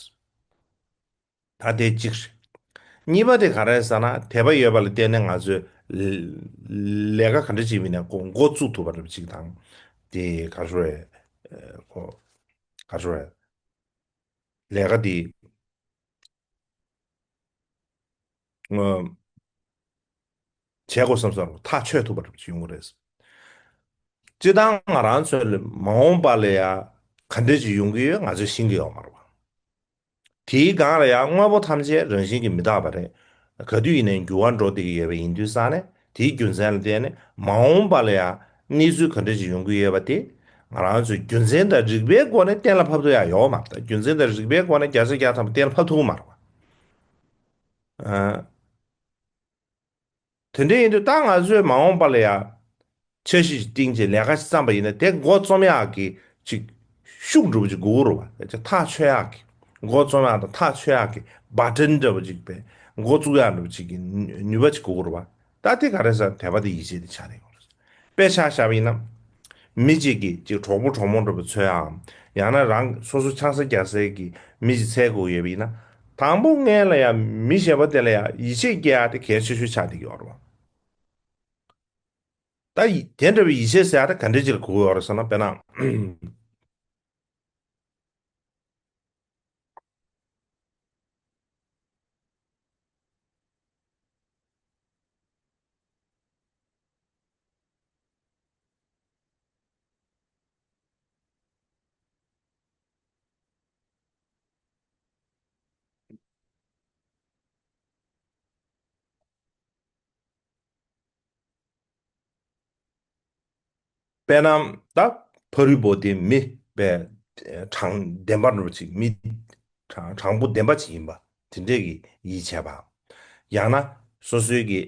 ད་དེ་གཅིག་རེད། གཉིས་པ་དེ་ག་རེ་རེད་ཟེར་ན། དད་པ་ཡོད་པ་ལ་བརྟེན་ནས་ང་ཚོས་ལས་ཀ་ག་འདྲ་ཅིག་ཡིན་ན་འགོ་འགོ་བཙུགས་ཐུབ་པ་འདྲ་པོ་ཅིག་དང་། དེ་ག་རེ་ཟེར་དགོས་རེད། ཨ་ཁོ་ག་རེ་ཟེར་དགོས་རེད། ལས་ཀ་དེ་ཨ་བྱེད་དགོས་བསམ་སོང་ཐག་ཆོད་ཐུབ་པ་འདྲ་པོ་ཅིག་ཡོང་གི་རེད། སྤྱིར་བཏང་ང་རང་ཚོའི་མ་འོངས་པ་ལ་ཡ་ག་འདྲ་ཅིག་ཡོང་གི་ཡོད་ང་ཚོས་ཤེས་ཀྱི་ཡོད་མ་རེད་པ། དེའི་སྒང་ལ་ཡང་དངོས་པོ་ཐམས་ཅད་རང་བཞིན་གྱིས་མི་རྟག་པ་རེད། ག་དུས་ཡིན་ནའི་འགྱུར་བ་འགྲོ་བསྡད་ཀྱི་ཡོད་པ་ཡིན་དུས་ཙང་ནས། དེའི་རྒྱུ་མཚན་ལ་བརྟེན་ནས་མ་འོངས་པ་ལ་ཡང་གནས་ཚུལ་ག་འདྲ་ཞིག་ཡོང་གི་ཡོད་པ་དེ་ང་རང་ཚོས་རྒྱུ་མཚན་དང་རིགས་པའི་སྒོ་ནས་གཏན་ལ་ཕབ་ཐུབ་ཡ་ཡོད་མ་རེད། རྒྱུ་མཚན་དང་རིགས་པའི་སྒོ་ནས་བརྒྱ་ཆ་བརྒྱ་ཐམ་པ་གཏན་ལ་ཕབ་ཐུབ་ཀྱི་མ་རེད་པ། ཨ། དེ་འདྲ་ཡིན་དུས་ད་ང་ཚོས་མ་འོངས་པ་ལ་ཡ་འཆར་གཞི་ཞིག་བཏིང་བྱས་ལས་ཀ་ཞིག་བརྩམས་པ་ཡིན་ན། དེ་འགོ་རྩོམ་ཡག་གི་ཅིག་ཤུགས་འདྲ་པོ་ཅིག་དགོས་ཀྱི་རེད་པ། ཐག་ཆོད་ཡག་གི། འགོ་རྩོམ་ཡག་དང་ཐག་ཆོད་ཡག་གི་བ་ཊན་འདྲ་པོ་ཅིག་པས་འགོ་བཙུགས་ཡག་འདྲ་པོ་ཅིག་གི་ནུས་པ་ཅིག་དགོས་ཀྱི་རེད་པ། ད་དེ་ག་རེ་ཟེར་ན་དད་པ་དེ་ཡིད་ཆེས་དེ་ཆགས་ནས་ཡོད་རེད། དཔེ་ཆ་བཞག་པ་ཡིན་ན། མི་གཅིག་གིས་ཅིག་གྲོགས་པོ་གྲོགས་མོ་འདྲ་པོ་འཚོལ་ཡག་ཡང་ན་རང་སོ་སོ་ཆང་ས་རྒྱག་སའི་གི་མི་ཞིག་འཚོལ་དགོས་ཡོད་པ་ཡིན་ན། དང་པོ་སྔོན་ལ་ཡང་མི་གཞན་པ་དེ་ལ་ཡང་ཡིད་ཆེས་སྐྱེ་ཡག་དེ་གལ་ཆེ་ཤོས་ཆགས་བསྡད་ཀྱི་ཡོད་རེད་པ། ད་ཡི་དེ་འདྲ་བའི་ཡིད་ཆེས་ཟེར་ཡག་དེ་ག་འདྲ་ཅིག་ལ་གོ་གི་ཡོད་རེད་ཟེར་ན། དཔེར་ན། དཔེར་ན་ད་ཕ་རོལ་པོ་དེ་མི་པའི་དྲང་བདེན་པ་འདྲ་ཅིག་མི་དྲང་དྲང་པོ་བདེན་པ་ཅིག་ཡིན་པ་དེ་འདྲས་ཀྱི་ཡིད་ཆེས་པ། ཡང་ན་སོ་སོའི་གི་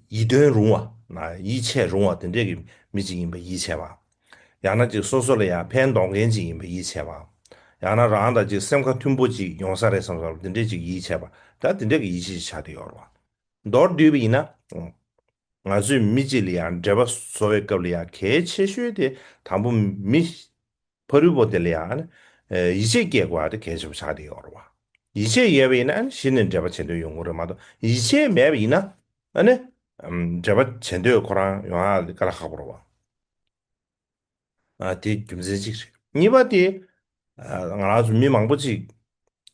ཡིད་རྟོན་རུང་བ་ན་ཡིད་ཆེས་རུང་བ་དེ་འདྲས་ཀྱི་མི་ཅིག་ཡིན་པ་ཡིད་ཆེས་པ། ཡང་ན་ཅིག་སོ་སོ་ལ་ཡང་ཕན་འདོགས་མཁན་ཅིག་ཡིན་པ་ཡིད་ཆེས་པ། ཡང་ན་རང་དང་ཅིག་སེམས་ཁ་མཐུན་པོ་ཅིག་ཡོང་ས་རེད་བསམ་བསམ་འདི་འདྲས་ཅིག་ཡིད་ཆེས་པ་ད་འདི་འདྲས་ཀྱི་ཡིད་ཆེས་ཆགས་བསྡད་ཡོད་རེད་བ། མདོར་བསྡུས་པ་ཡིན་ན། ང་ཚོས་མི་གཅིག་ལ་ཡང་འབྲེལ་བ་བཟོ་བའི་སྐབས་ལ་ཡང་གལ་ཆེ་ཤོས་དེ་དང་པོ་མི་ཕ་རོལ་པོ་དེ་ལ་ཡང་ཨ་ནི་ཡིད་ཆེས་སྐྱེ་དགོས་པ་དེ་གལ་ཆེན་པོ་ཆགས་བསྡད་ཡོད་རེད་བ། ཡིད་ཆེས་ཡོད་པ་ཡིན་ན་ཨ་ནི་གཞི་ནས་འབྲེལ་བ་བྱེད་འདོད་ཡོང་གི་རེད་མ་གཏོགས་ཡིད་ཆེས་མེད་པ་ཡིན་ན་ཨ་ནི་འབྲེལ་བ་བྱེད་འདོད་ཁོ་རང་ཡོང་ཡ་དེ་དཀའ་ལས་ཁག་པོ་རེད་བ། ཨ་དེ་རྒྱུ་མཚན་གཅིག་རེད། གཉིས་པ་དེ་ང་རང་ཚོ་མི་མང་པོ་ཅིག་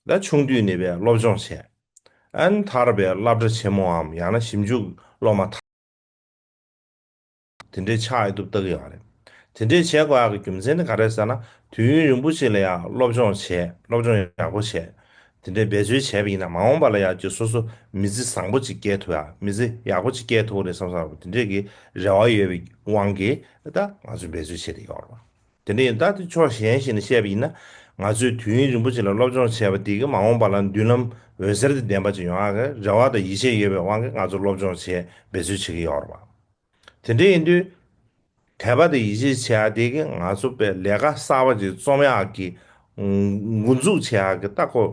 ད་ཆུང་དུས་ནས་པའི་སློབ་སྦྱོང་བྱས། ཨ་ནི་མཐར་པའི་སློབ་གྲྭ་ཆེན་མོའམ་ཡང་ན་ཞིབ་འཇུག་སློབ་མ་དེ་འདྲའི་ཆགས་ཡོད་དུ་བལྟ་གི་ཡོད་རེད། དེ་འདྲའི་བྱེད་དགོས་ཡག་གི་རྒྱུ་མཚན་དེ་ག་རེ་ཟེར་ན། དུས་ཡུན་རིང་པོ་ཞིག་ལ་ཡང་སློབ་སྦྱོང་བྱས་སློབ་སྦྱོང་ཡག་པོ་བྱས། དེ་འདྲའི་འབད་རྩོལ་བྱས་པ་ཡིན་ན་མ་འོངས་པ་ལ་ཡང་ཅིག་སོ་སོ་མི་ཚེ་བཟང་པོ་ཅིག་སྐྱེལ་ཐུབ་ཡག་མི་ཚེ་ཡག་པོ་ཅིག་སྐྱེལ་ཐུབ་རེད་བསམ་བསམ་རེད་དེ་འདྲའི་གི་རེ་བ་ཡོད་པའི་དབང་གིས་ད་ང་ཚོས་འབད་རྩོལ་བྱས་ཏེ་ཡོད་རེད་བ། དེ་འདྲ་ཡིན་ད་དེ་ཕྱོགས་གཞན་ཞིག་ནས་བཤད་པ་ཡིན་ན། ང་ཚོས་དུས་ཡུན་རིང་པོ་ཅིག་ལ་སློབ་སྦྱོང་བྱས་པ་དེ་གིས་མ་འོངས་པ་ལ་མདུན་ལམ་འོད་གསལ་དང་ལྡན་པ་ཅིག་ཡོང་ཡག་གི་རེ་བ་དང་ཡིད་ཆེས་ཡོད་པའི་དབང་གིས་ང་ཚོ་སློབ་སྦྱོང་བྱས་འབད་རྩོལ་བྱེད་ཀྱི་ཡོད་རེད་བ། དེ་འདྲ་ཡིན་དུས། དད་པ་དང་ཡིད་ཆེས་བྱེད་ཡག་དེ་གིས་ང་ཚོ་པའི་ལས་ཀ་གསར་པ་ཅིག་རྩོམ་ཡག་གི་འགོ་འཛུགས་བྱེད་ཡག་གི་ལྟ་སྐོར།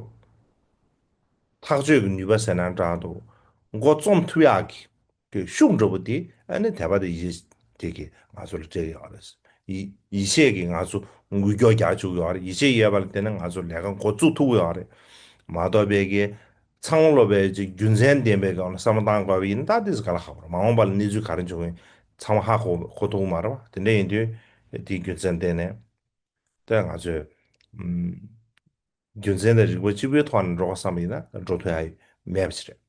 ཐག་གཅོད་ཀྱི་ནུས་པ་ཟེར་ན་འདྲ་འདུག་འགོ་རྩོམ་ཐུབ་ཡག་གི་གི་ཤུགས་འདྲ་པོ་དེ་ཨ་ནི་དད་པ་དང་ཡིད་ཆེས་དེ་གིས་ང་ཚོ་ལ་སྤྲད་ཡོད་རེད། ཡིད་ཡིད་ཆེས་ཀྱིས་ང་ཚོ་འགུལ་སྐྱོད་རྒྱག་བཅུག་ཡོད་རེད། ཡིད་ཆེས་ཡོད་པ་ལ་བརྟེན་ནས་ང་ཚོ་ལས་ཀ་འགོ་བཙུགས་ཐུབ་ཀྱི་ཡོད་རེད། མ་གཏོགས་པའི་གི་ཚང་མ་ལོ་པའི་ཅིག་རྒྱུ་མཚན་ལྡན་པའི་སྒང་ལ་བསམ་བློ་བཏང་དགོས་པ་ཡིན་ན་ད་དེ་ཚོ་ག་ལ་ཁག་པོ་རེད། མ་འོངས་པ་ལ་གནས་ཚུལ་ག་རེ་འབྱུང་གི་ཡིན་ཚང་མ་ཧ་གོ་གོ་ཐུབ་ཀྱི་མ་རེད་བ། དེ་འདྲ་ཡིན་དུས་དེའི་རྒྱུ་མཚན་བརྟེན་ནས་ད་ང་ཚོས་ཨམ། རྒྱུ་མཚན་དང་རིགས་པ་གཅིག་པུའི་ཐོག་ནས་འགྲོ་དགོས་བསམ་པ་ཡིན་ན་འགྲོ་ཐུབ་ཡ་མེད་པ་ཞིག་རེད།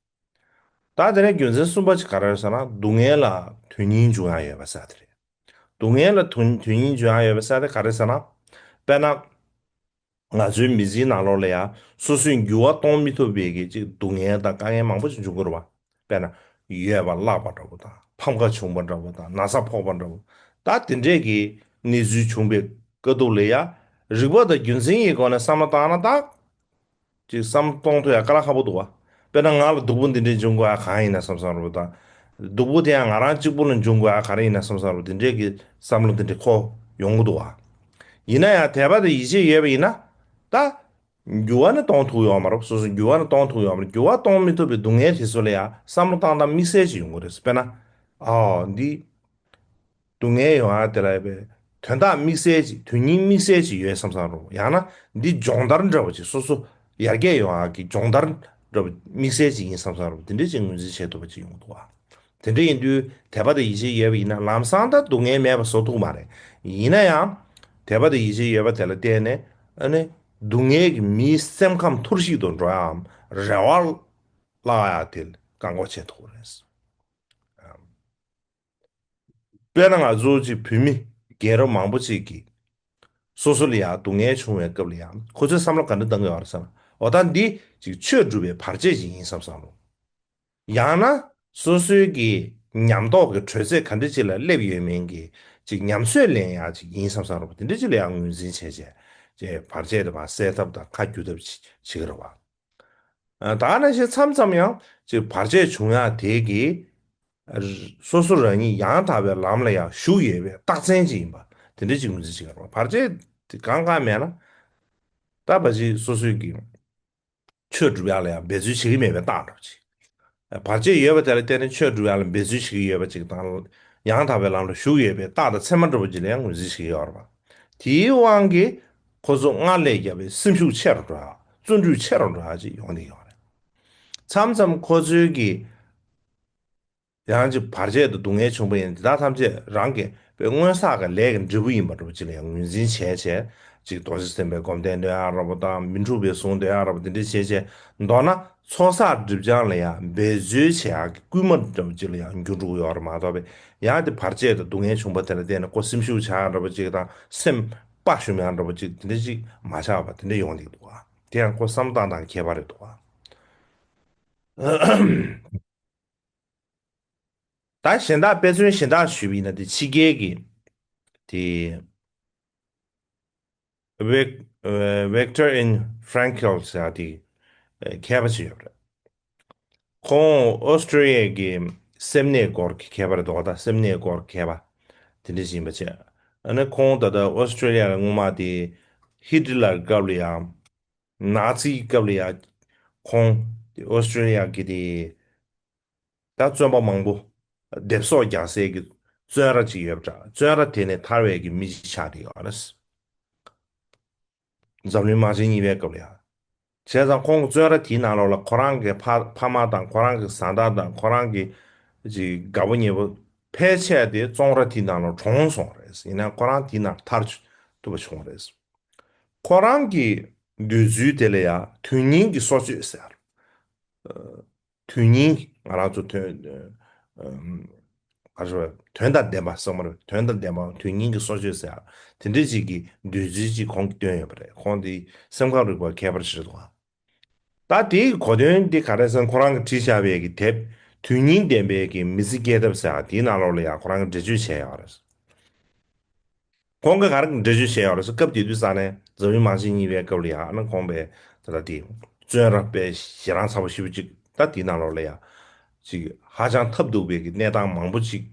ད་དེ་ནས་རྒྱུ་མཚན་གསུམ་པ་ཅིག་ག་རེ་རེད་ཟེར་ན་སྡུག་བསྔལ་ལ་དོན་སྙིང་འབྱུང་ཡ་ཡོད་པ་ཟེར་དེ་རེད། སྡུག་བསྔལ་ལ་དོན་དོན་སྙིང་འབྱུང་ཡ་ཡོད་པ་ཟེར་དེ་ག་རེ་ཟེར་ན། དཔེར་ན། ང་ཚོའི་མི་ཚེའི་ནང་ལོགས་ལ་ཡང་སོ་སོའི་འགྱུར་བ་གཏོང་མི་ཐུབ་པའི་གི་ཅིག་སྡུག་བསྔལ་དང་དཀའ་ངལ་མང་པོ་ཞིག་འབྱུང་གི་རེད་བ། དཔེར་ན། ཡོད་པ་བརླག་པ་འདྲ་པོ་དང་ཕམ་ཁ་བྱུང་བ་འདྲ་པོ་དང་ན་ཚ་ཕོག་པ་འདྲ་པོ། ད་དེ་འདྲས་ཀྱི་གནས་ཚུལ་བྱུང་བའི་དཀའ་སྡུག་ལ་ཡང་རིག་པ་དང་རྒྱུ་མཚན་གྱི་སྒོ་ནས་བསམ་བློ་བཏང་ན་ད། ཅིག་བསམ་བློ་གཏོང་ཐུབ་ཡ་དཀའ་ལས་ཁག་པོ་འདུག་བ། དཔེར་ན་ང་ལ་སྡུག་པོ་འདི་འདྲས་འབྱུང་དགོས་ཡ་གང་ཡིན་ན་བསམ་བསམ་རེད་པ་དང་། སྡུག་པོ་དེ་ཡང་ང་རང་གཅིག་པུ་ལ་འབྱུང་དགོས་ཡ་ག་རེ་ཡིན་ན་བསམ་བསམ་རེད་པ་དེ་འདྲས་ཀྱི་བསམ་བློ་འདི་འདྲས་འཁོར་ཡོང་གི་འདུག་བ། ཡིན་ན་ཡང་དད་པ་དང་ཡིད་ཆེས་ཡོད་པ་ཡིན་ན། ད། འགྱུར་བ་ནི་གཏོང་ཐུབ་ཡོད་མ་རེད། སོ་སོ་འགྱུར་བ་ནི་གཏོང་ཐུབ་ཡོད་མ་རེད། འགྱུར་བ་གཏོང་མི་ཐུབ་པའི་སྡུག་བསྔལ་དེ་ཚོ་ལ་ཡང་བསམ་བློ་བཏང་སྟངས་དམིགས་བསལ་ཅིག་ཡོང་གི་རེད། དཔེར་ན། ཨ་འདི། སྡུག་བསྔལ་ཡོང་ཡ་དེ་ལ་ཡོད་པའི་དོན་དག་དམིགས་བསལ་ཅིག་དོན་སྙིང་དམིགས་བསལ་ཅིག་ཡོད་བསམ་བསམ་རེད། ཡང་ན་འདི་སྦྱོང་བརྡར་འདྲ་བོ་ཅིག་སོ་སོ་ཡར་རྒྱས་ཡོང་ཡ་གི་སྦྱོང་བརྡར་འདྲ་བོ་དམིགས་བསལ་ཅིག་ཡིན་བསམ་བསམ་རེད། དེ་འདྲ་ཅིག་ངོས་འཛིན་བྱེད་ཐུབ་པ་ཅིག་ཡོང་གི་འདུག་བ། དེ་འདྲ་ཡིན་དུས་དད་པ་དང་ཡིད་ཆེས་ཡོད་པ་ཡིན་ན་ལམ་སང་ད་སྡུག་བསྔལ་མེད་པ་བཟོ་ཐུབ་མ་རེད། ཡིན་ན་ཡང་དད་པ་དང་ཡིད་ཆེས་ཡོད་པ་དེ་ལ་བརྟེན་ནས་ཨ་ནི་སྡུག་བསྔལ་གྱི་མིའི་སེམས་ཁམས་འཐོར་ཞིག་ཏུ་འགྲོ་ཡའམ་རེ་བ་བརླག་ཡ་དེ་བཀག་འགོག་བྱེད་ཐུབ་རེད། དཔེར་ན་ང་ཚོ་གཅིག་བོད་མི་རྒན་རབས་མང་པོ་ཅིག་གིས་སོ་སོ་ལ་ཡང་སྡུག་བསྔལ་བྱུང་བའི་སྐབས་ལ་ཡང་ཁོ་ཚོའི་བསམ་བློ་ག་འདྲ་བཏང་གི་ཡོད་རེད་ཟེར་ན། འོ་ད་འདི་ཅིག་ཆོས་སྒྲུབ་པའི་བར་ཆད་ཅིག་ཡིན་བསམ་བསམ་རུང་། ཡང་ན་སོ་སོའི་གི་ཉམས་རྟོགས་ཀྱི་དྲོད་ཚད་ག་འདྲ་ཅིག་ལ་སླེབས་ཡོད་མིན་གྱི་ཅིག་ཉམས་ཚོད་ལེན་ཡག་ཅིག་ཡིན་བསམ་བསམ་རུང་དེ་འདྲ་ཅིག་ལ་ཡང་ངོས་འཛིན་བྱས་བྱས་ཅིག་བར་ཆད་དེ་ཕར་སེལ་ཐབས་དང་ཁ་བསྒྱུར་ཐབས་བྱེད་ཀྱི་རེད་བ། ད་ནང་བཞིན་མཚམས་མཚམས་ཡང་ཅིག་བར་ཆད་བྱུང་ཡག་དེ་གིས་སོ་སོ་རང་ཉིད་ཡང་དག་པའི་ལམ་ལ་ཡང་ཞུགས་ཡོད་པའི་རྟགས་མཚན་ཅིག་ཡིན་པ་དེ་འདྲ་ཅིག་ངོས་འཛིན་བྱེད་ཀྱི་རེད་བ། བར་ཆད་དེ་གང་གང་མེད་ན་ད་ཕལ་ཆེར་སོ་སོའི་གི་ཆོས་སྒྲུབ་ཡག་ལ་ཡང་འབད་རྩོལ་བྱེད་ཀྱི་མེད་པའི་རྟགས་འདྲ་པོ་ཅིག་བར་ཆད་ཡོད་པ་དེ་ལ་བརྟེན་ནས་ཆོས་སྒྲུབ་ཡག་ལ་འབད་རྩོལ་བྱེད་ཀྱི་ཡོད་པ་ཅིག་དང་། ཡང་དག་པའི་ལམ་ལ་ཞུགས་ཡོད་པའི་རྟགས་དང་མཚན་མ་འདྲ་པོ་ཅིག་ལ་ཡང་ངོས་འཛིན་བྱེད་ཀྱི་ཡོད་རེད་བ། དེའི་དབང་གིས་ཁོ་ཚོ་སྔར་ལས་བརྒྱ་པའི་སེམས་ཤུགས་ཆེ་རུ་འགྲོ་ཡག་བརྩོན་འགྲུས་ཆེ་རུ་འགྲོ་ཡག་ཅིག་ཡོང་གི་ཡོད་རེད། མཚམས་མཚམས་ཁོ་ཚོའི་གི་ཡང་ཅིག་བར་ཆད་དང་སྡུག་བསྔལ་བྱུང་བ་ཡིན་དེ་དག་ཐམས་ཅད་རང་གི་དཔེ་སྔོན་བསགས་ཀྱི་ལས་ཀྱི་འབྲས་བུ་ཡིན་པ་འདྲ་པོ་ཅིག་ལ་ཡང་ངོས་འཛིན་བྱས་བྱས་ཅིག་རྡོ་རྗེ་སེམས་དཔའི་སྒོམ་བཟླས་འདོན་ཡག་འདྲ་པོ་དང་མི་འཁྲུགས་པའི་གཟུངས་འདོན་ཡག་འདྲ་པོ་དེ་འདྲ་བྱས་བྱས་མདོར་ན་ཚོགས་བསགས་སྒྲིབ་སྦྱང་ལ་ཡང་འབད་རྩོལ་བྱེད་ཡག་གི་སྐུལ་མ་འདྲ་པོ་ཅིག་ལ་ཡང་འགྱུར་འགྲོ་གི་ཡོད་རེད་མ་གཏོགས་པའི་ཡང་དེ་བར་ཆད་དང་སྡུག་བསྔལ་བྱུང་བ་དེ་ལ་བརྟེན་ནས་ཁོ་སེམས་ཤུགས་ཆག་ཡག་འདྲ་པོ་ཅིག་དང་སེམས་དཔའ་ཞུམ་ཡག་འདྲ་པོ་ཅིག་དེ་འདྲ་ཅིག་མ་ཆགས་པ་དེ་འདྲ་ཡོང་གི་འདུག་ག་དེ་ཡང་ཁོ་བསམ་བློ་བཏང་སྟངས་ཁྱད་པར་རེད་འདུག་ག་ད་གཞན་དག་དཔེ་མཚོན་གཞན་དག་ཞུས་པ་ཡིན་ན་དེ་ཕྱི་རྒྱལ་གྱི་དེ་Vic- Viktor and Frankl ཟེར་ཡག་དེ་མཁས་པ་ཞིག་ཡོད་རེད། ཁོང་ཨོ་སི་ཀྲོ་ལི་ཡ་གི་སེམས་ནད་སྐོར་གྱི་མཁས་པ་རེད་འདུག་ད་སེམས་ནད་སྐོར་མཁས་པ་དེ་འདྲ་ཞིག་ཡིན་པ་བྱས། ཨ་ནི་ཁོང་ད་ལྟ་ཨོ་སི་ཀྲོ་ལི་ཡ་ལ་སྔོན་མ་དེ་ ཧི་ཏི་ལར་སྐབས་ལ་ཡང་། ནཱ་ཚིའི་སྐབས་ལ་ཡང་། ཁོང་དེ་ཨོ་སི་ཀྲི་ལི་ཡ་གི་དེ། ད་བཙོན་པ་མང་པོ་སྡེབ་གསོག་རྒྱག་སའི་གི་བཙོན་ར་ཅིག་ཡོད་པ་འདྲ། བཙོན་ར་དེ་ནས་ཐར་བའི་གི་མི་ཅིག་ཆགས་བསྡད་ཡོད་རེད། འཛམ་གླིང་དམག་ཆེན་གཉིས་པའི་སྐབས་ལ་ཡང་། བྱས་ཙང་ཁོང་གི་བཙོན་ར་དེའི་ནང་ལོགས་ལ་ཁོ་རང་གི་ཕ་ཕ་མ་དང་ཁོ་རང་གི་བཟའ་ཟླ་དང་ཁོ་རང་གི་ཅིག་དགའ་པོ་ཉེ་པོ་ཕལ་ཆེར་དེ་བཙོན་ར་དེའི་ནང་ལ་གྲོངས་སོང་རེད། ཡིན་ནའང་ཁོ་རང་དེའི་ནང་ཐར་ཐུབ་པ་བྱུང་རེད། ཁོ་རང་གི་འདོད་ཚུལ་དེ་ལ་ཡང་དོན་སྙིང་གི་སྲོག་གཅོད་ཟེར། དོན་སྙིང་ང་རང་ཚོ་དོན་ཨམ། ག་རེ་ཟེར། དོན་དང་ལྡན་པ་གསུངས་པ་རེད། དོན་དང་ལྡན་པ་དོན་སྙིང་གི་སྲོག་གཅོད་ཟེར་ཡག་དེ་འདྲ་ཅིག་གི་འདོད་ཚུལ་ཅིག་ཁོང་གིས་བཏོན་ཡོད་པ་རེད། ཁོང་དེ་སེམས་ཁམས་རིག་པ་མཁས་པ་ཞིག་རེད་འདུག་ད་དེའི་གོ་དོན་འདི་ག་རེ་ཟེར་ན། ཁོ་རང་གིས་བྲིས་བཞག་པའི་གི་དེབ་དོན་སྙིང་ལྡན་པའི་གི་མི་ཚེ་སྐྱེལ་ཐབས་ཟེར་ཡག་དེའི་ནང་ལོགས་ལ་ཡང་ཁོ་རང་གིས་འགྲེལ་བརྗོད་བྱས་ཡོད་རེད། ཁོང་གིས་ག་རེ་འགྲེལ་བརྗོད་བྱས་ཡོད་རེད་ཟེར། སྐབས་དེ་དུས་ས་ནས་འཛམ་གླིང་དམག་ཆེན་གཉིས་པའི་སྐབས་ལ་ཡང་ཨ་ནི་ཁོང་པའི་ད་ལྟ་དེ་བཙོན་ར་དཔེ་ཞེ་སྡང་ཚ་པོ་ཞེ་པོ་ཅིག་ད་དེའི་ནང་ལོགས་ལ་ཡང་ཅིག་ཧ་ཅང་ཐབས་སྡུག་པའི་གི་གནས་སྟངས་མང་པོ་ཅིག་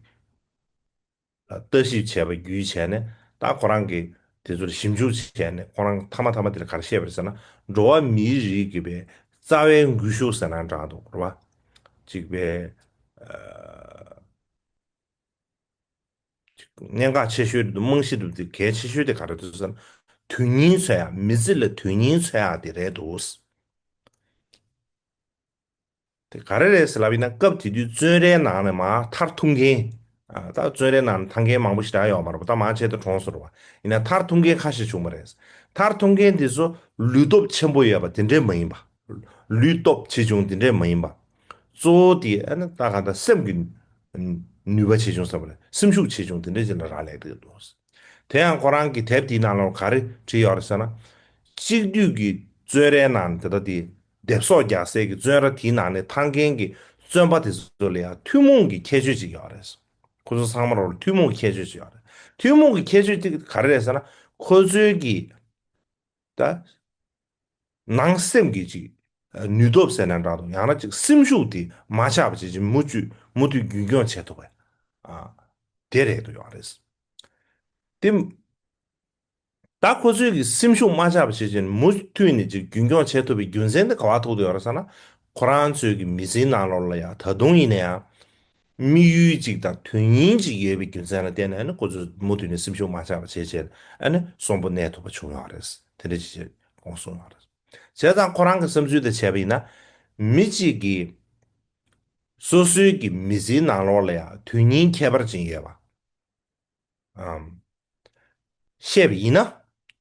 ལ་ལྟ་ཞིབ་བྱས་པ་བརྒྱུད་བྱས་ནས། ད་ཁོ་རང་གིས་དེ་ཚོར་ཞིབ་འཇུག་བྱས་ནས། ཁོ་རང་མཐའ་མ་མཐའ་མ་དེ་ལ་ག་རེ་བཤད་པ་རེད་ཟེར་ན། འགྲོ་བ་མིའི་རིགས་ཀྱི་པའི་རྩ་བའི་འགུལ་ཤུགས་ཟེར་ན་འདྲ་འདུག་རེད་བ། ཅིག་པའི་ཨ། གནད་འགག་ཆེ་ཤོས་རེད་འདུག་རྨང་གཞི་རེད་འདུག་དེ་གལ་ཆེ་ཤོས་དེ་ག་རེ་འདུག་ཟེར་ན། དོན་སྙིང་འཚོལ་ཡག་མི་ཚེ་ལ་དོན་སྙིང་འཚོལ་ཡག་དེ་རེད་འདུག་དེ་ག་རེ་རེད་ཟེར་ལབ་ཡིན་ན། སྐབས་དེ་དུས་བཙོན་རའི་ནང་ནས་མར་ཐར་ཐུབ་མཁན། ཨ། ད་བཙོན་རའི་ནང་ནས་ཐར་མཁན་མང་པོ་ཞེ་དྲག་ཡོད་མ་རེད་པ། ད་མང་ཆེ་ད་གྲོངས་སོང་རེད་བ། ཡིན་ན་ཐར་ཐུབ་མཁན་ཁ་ཤས་བྱུང་བ་རེད། ཐར་ཐུབ་མཁན་དེ་ཚོ་ལུས་སྟོབས་ཆེན་པོ་ཡོད་པ་དེ་འདྲས་མ་ཡིན་པ། ལུས་སྟོབས་ཆེ་ཆུང་དེ་འདྲས་མ་ཡིན་པ། གཙོ་བོ་དེ་ཨ་ནི་ད་ག་ད་སེམས་ཀྱི་ནུས་པ་ཆེ་ཆུང་ཟེར་བ་རེད། སེམས་ཤུགས་ཆེ་ཆུང་དེ་འདྲས་ཅིག་ལ་རག་ལས་ཀྱི་འདུག་དེ་ཡང་ཁོ་རང་གི་དེབ་དེའི་ནང་ལ་ག་རེ་བྲིས་ཡོད་རེད་ཟེར་ན། གཅིག་སྡུད་ཀྱི་བཙོན་རའི་ནང་དེ་ལྟ་དེ་སྡེབ་གསོག་རྒྱག་སའི་གི་བཙོན་ར་དེའི་ནང་ནས་ཐར་མཁན་གྱི་བཙོན་པ་དེ་ཚོ་ལ་ཡང་ཐུན་མོང་གི་ཁྱད་ཆོས་ཅིག་ཡོད་རེད། ཁོ་ཚོ་ཚང་མ་ལ་ཐུན་མོང་གི་ཁྱད་ཆོས་ཅིག་ཡོད་རེད། ཐུན་མོང་གི་ཁྱད་ཆོས་དེ་ག་རེ་རེད་ཟེར་ན། ཁོ་ཚོའི་གི་ད་ནང་སེམས་ཀྱི་ཅིག་ནུས་སྟོབས་ཟེར་ན་འདྲ་འདུག་ཡང་ན་ཅིག་སེམས་ཤུགས་དེ་མ་ཆག་པ་བྱེད་ཅིག་མུ་མཐུད་མུ་མཐུད་རྒྱུན་འཁྱོངས་བྱེད་ཐུབ་པ། ཨ། དེ་རེད་འདུག་ཡོད་རེད། དེ། ད་ཁོ་ཚོའི་གི་སེམས་ཤུགས་མ་ཆག་པ་བྱེད་ཅིག་མུ་མཐུད་ནས་ཅིག་རྒྱུན་འཁྱོངས་བྱེད་ཐུབ་པའི་རྒྱུ་མཚན་དེ་ག་པར་ཐུག་བསྡད་ཡོད་རེད་ཟེར་ན། ཁོ་རང་ཚོའི་གི་མི་ཚེའི་ནང་ལོགས་ལ་ཡང་ད་དུང་ཡིན་ན་ཡང་། དམིགས་ཡུལ་ཅིག་དང་དོན་སྙིང་ཅིག་ཡོད་པའི་རྒྱུ་མཚན་ལ་བརྟེན་ནས། ཨ་ནི་ཁོ་ཚོ་མུ་མཐུད་ནས་སེམས་ཤུགས་མ་ཆག་པ་བྱས་བྱས། ཨ་ནི་གསོན་པོ་གནས་ཐུབ་པ་བྱུང་ཡོད་རེད། དེ་འདྲ་ཅིག་བྱས་དགོངས་གསུངས་ཡོད་རེད། བྱས་ཙང་ཁོ་རང་གི་བསམ་ཚུལ་དེ་བྱས་པ་ཡིན་ན། མི་གཅིག་གིས་སོ་སོའི་གི་མི་ཚེའི་ནང་ལོགས་ལ་ཡང་དོན་སྙིང་ཁྱད་པར་ཅན་ཡོད་པ། ཨམ། བཤད་པ་ཡིན་ན།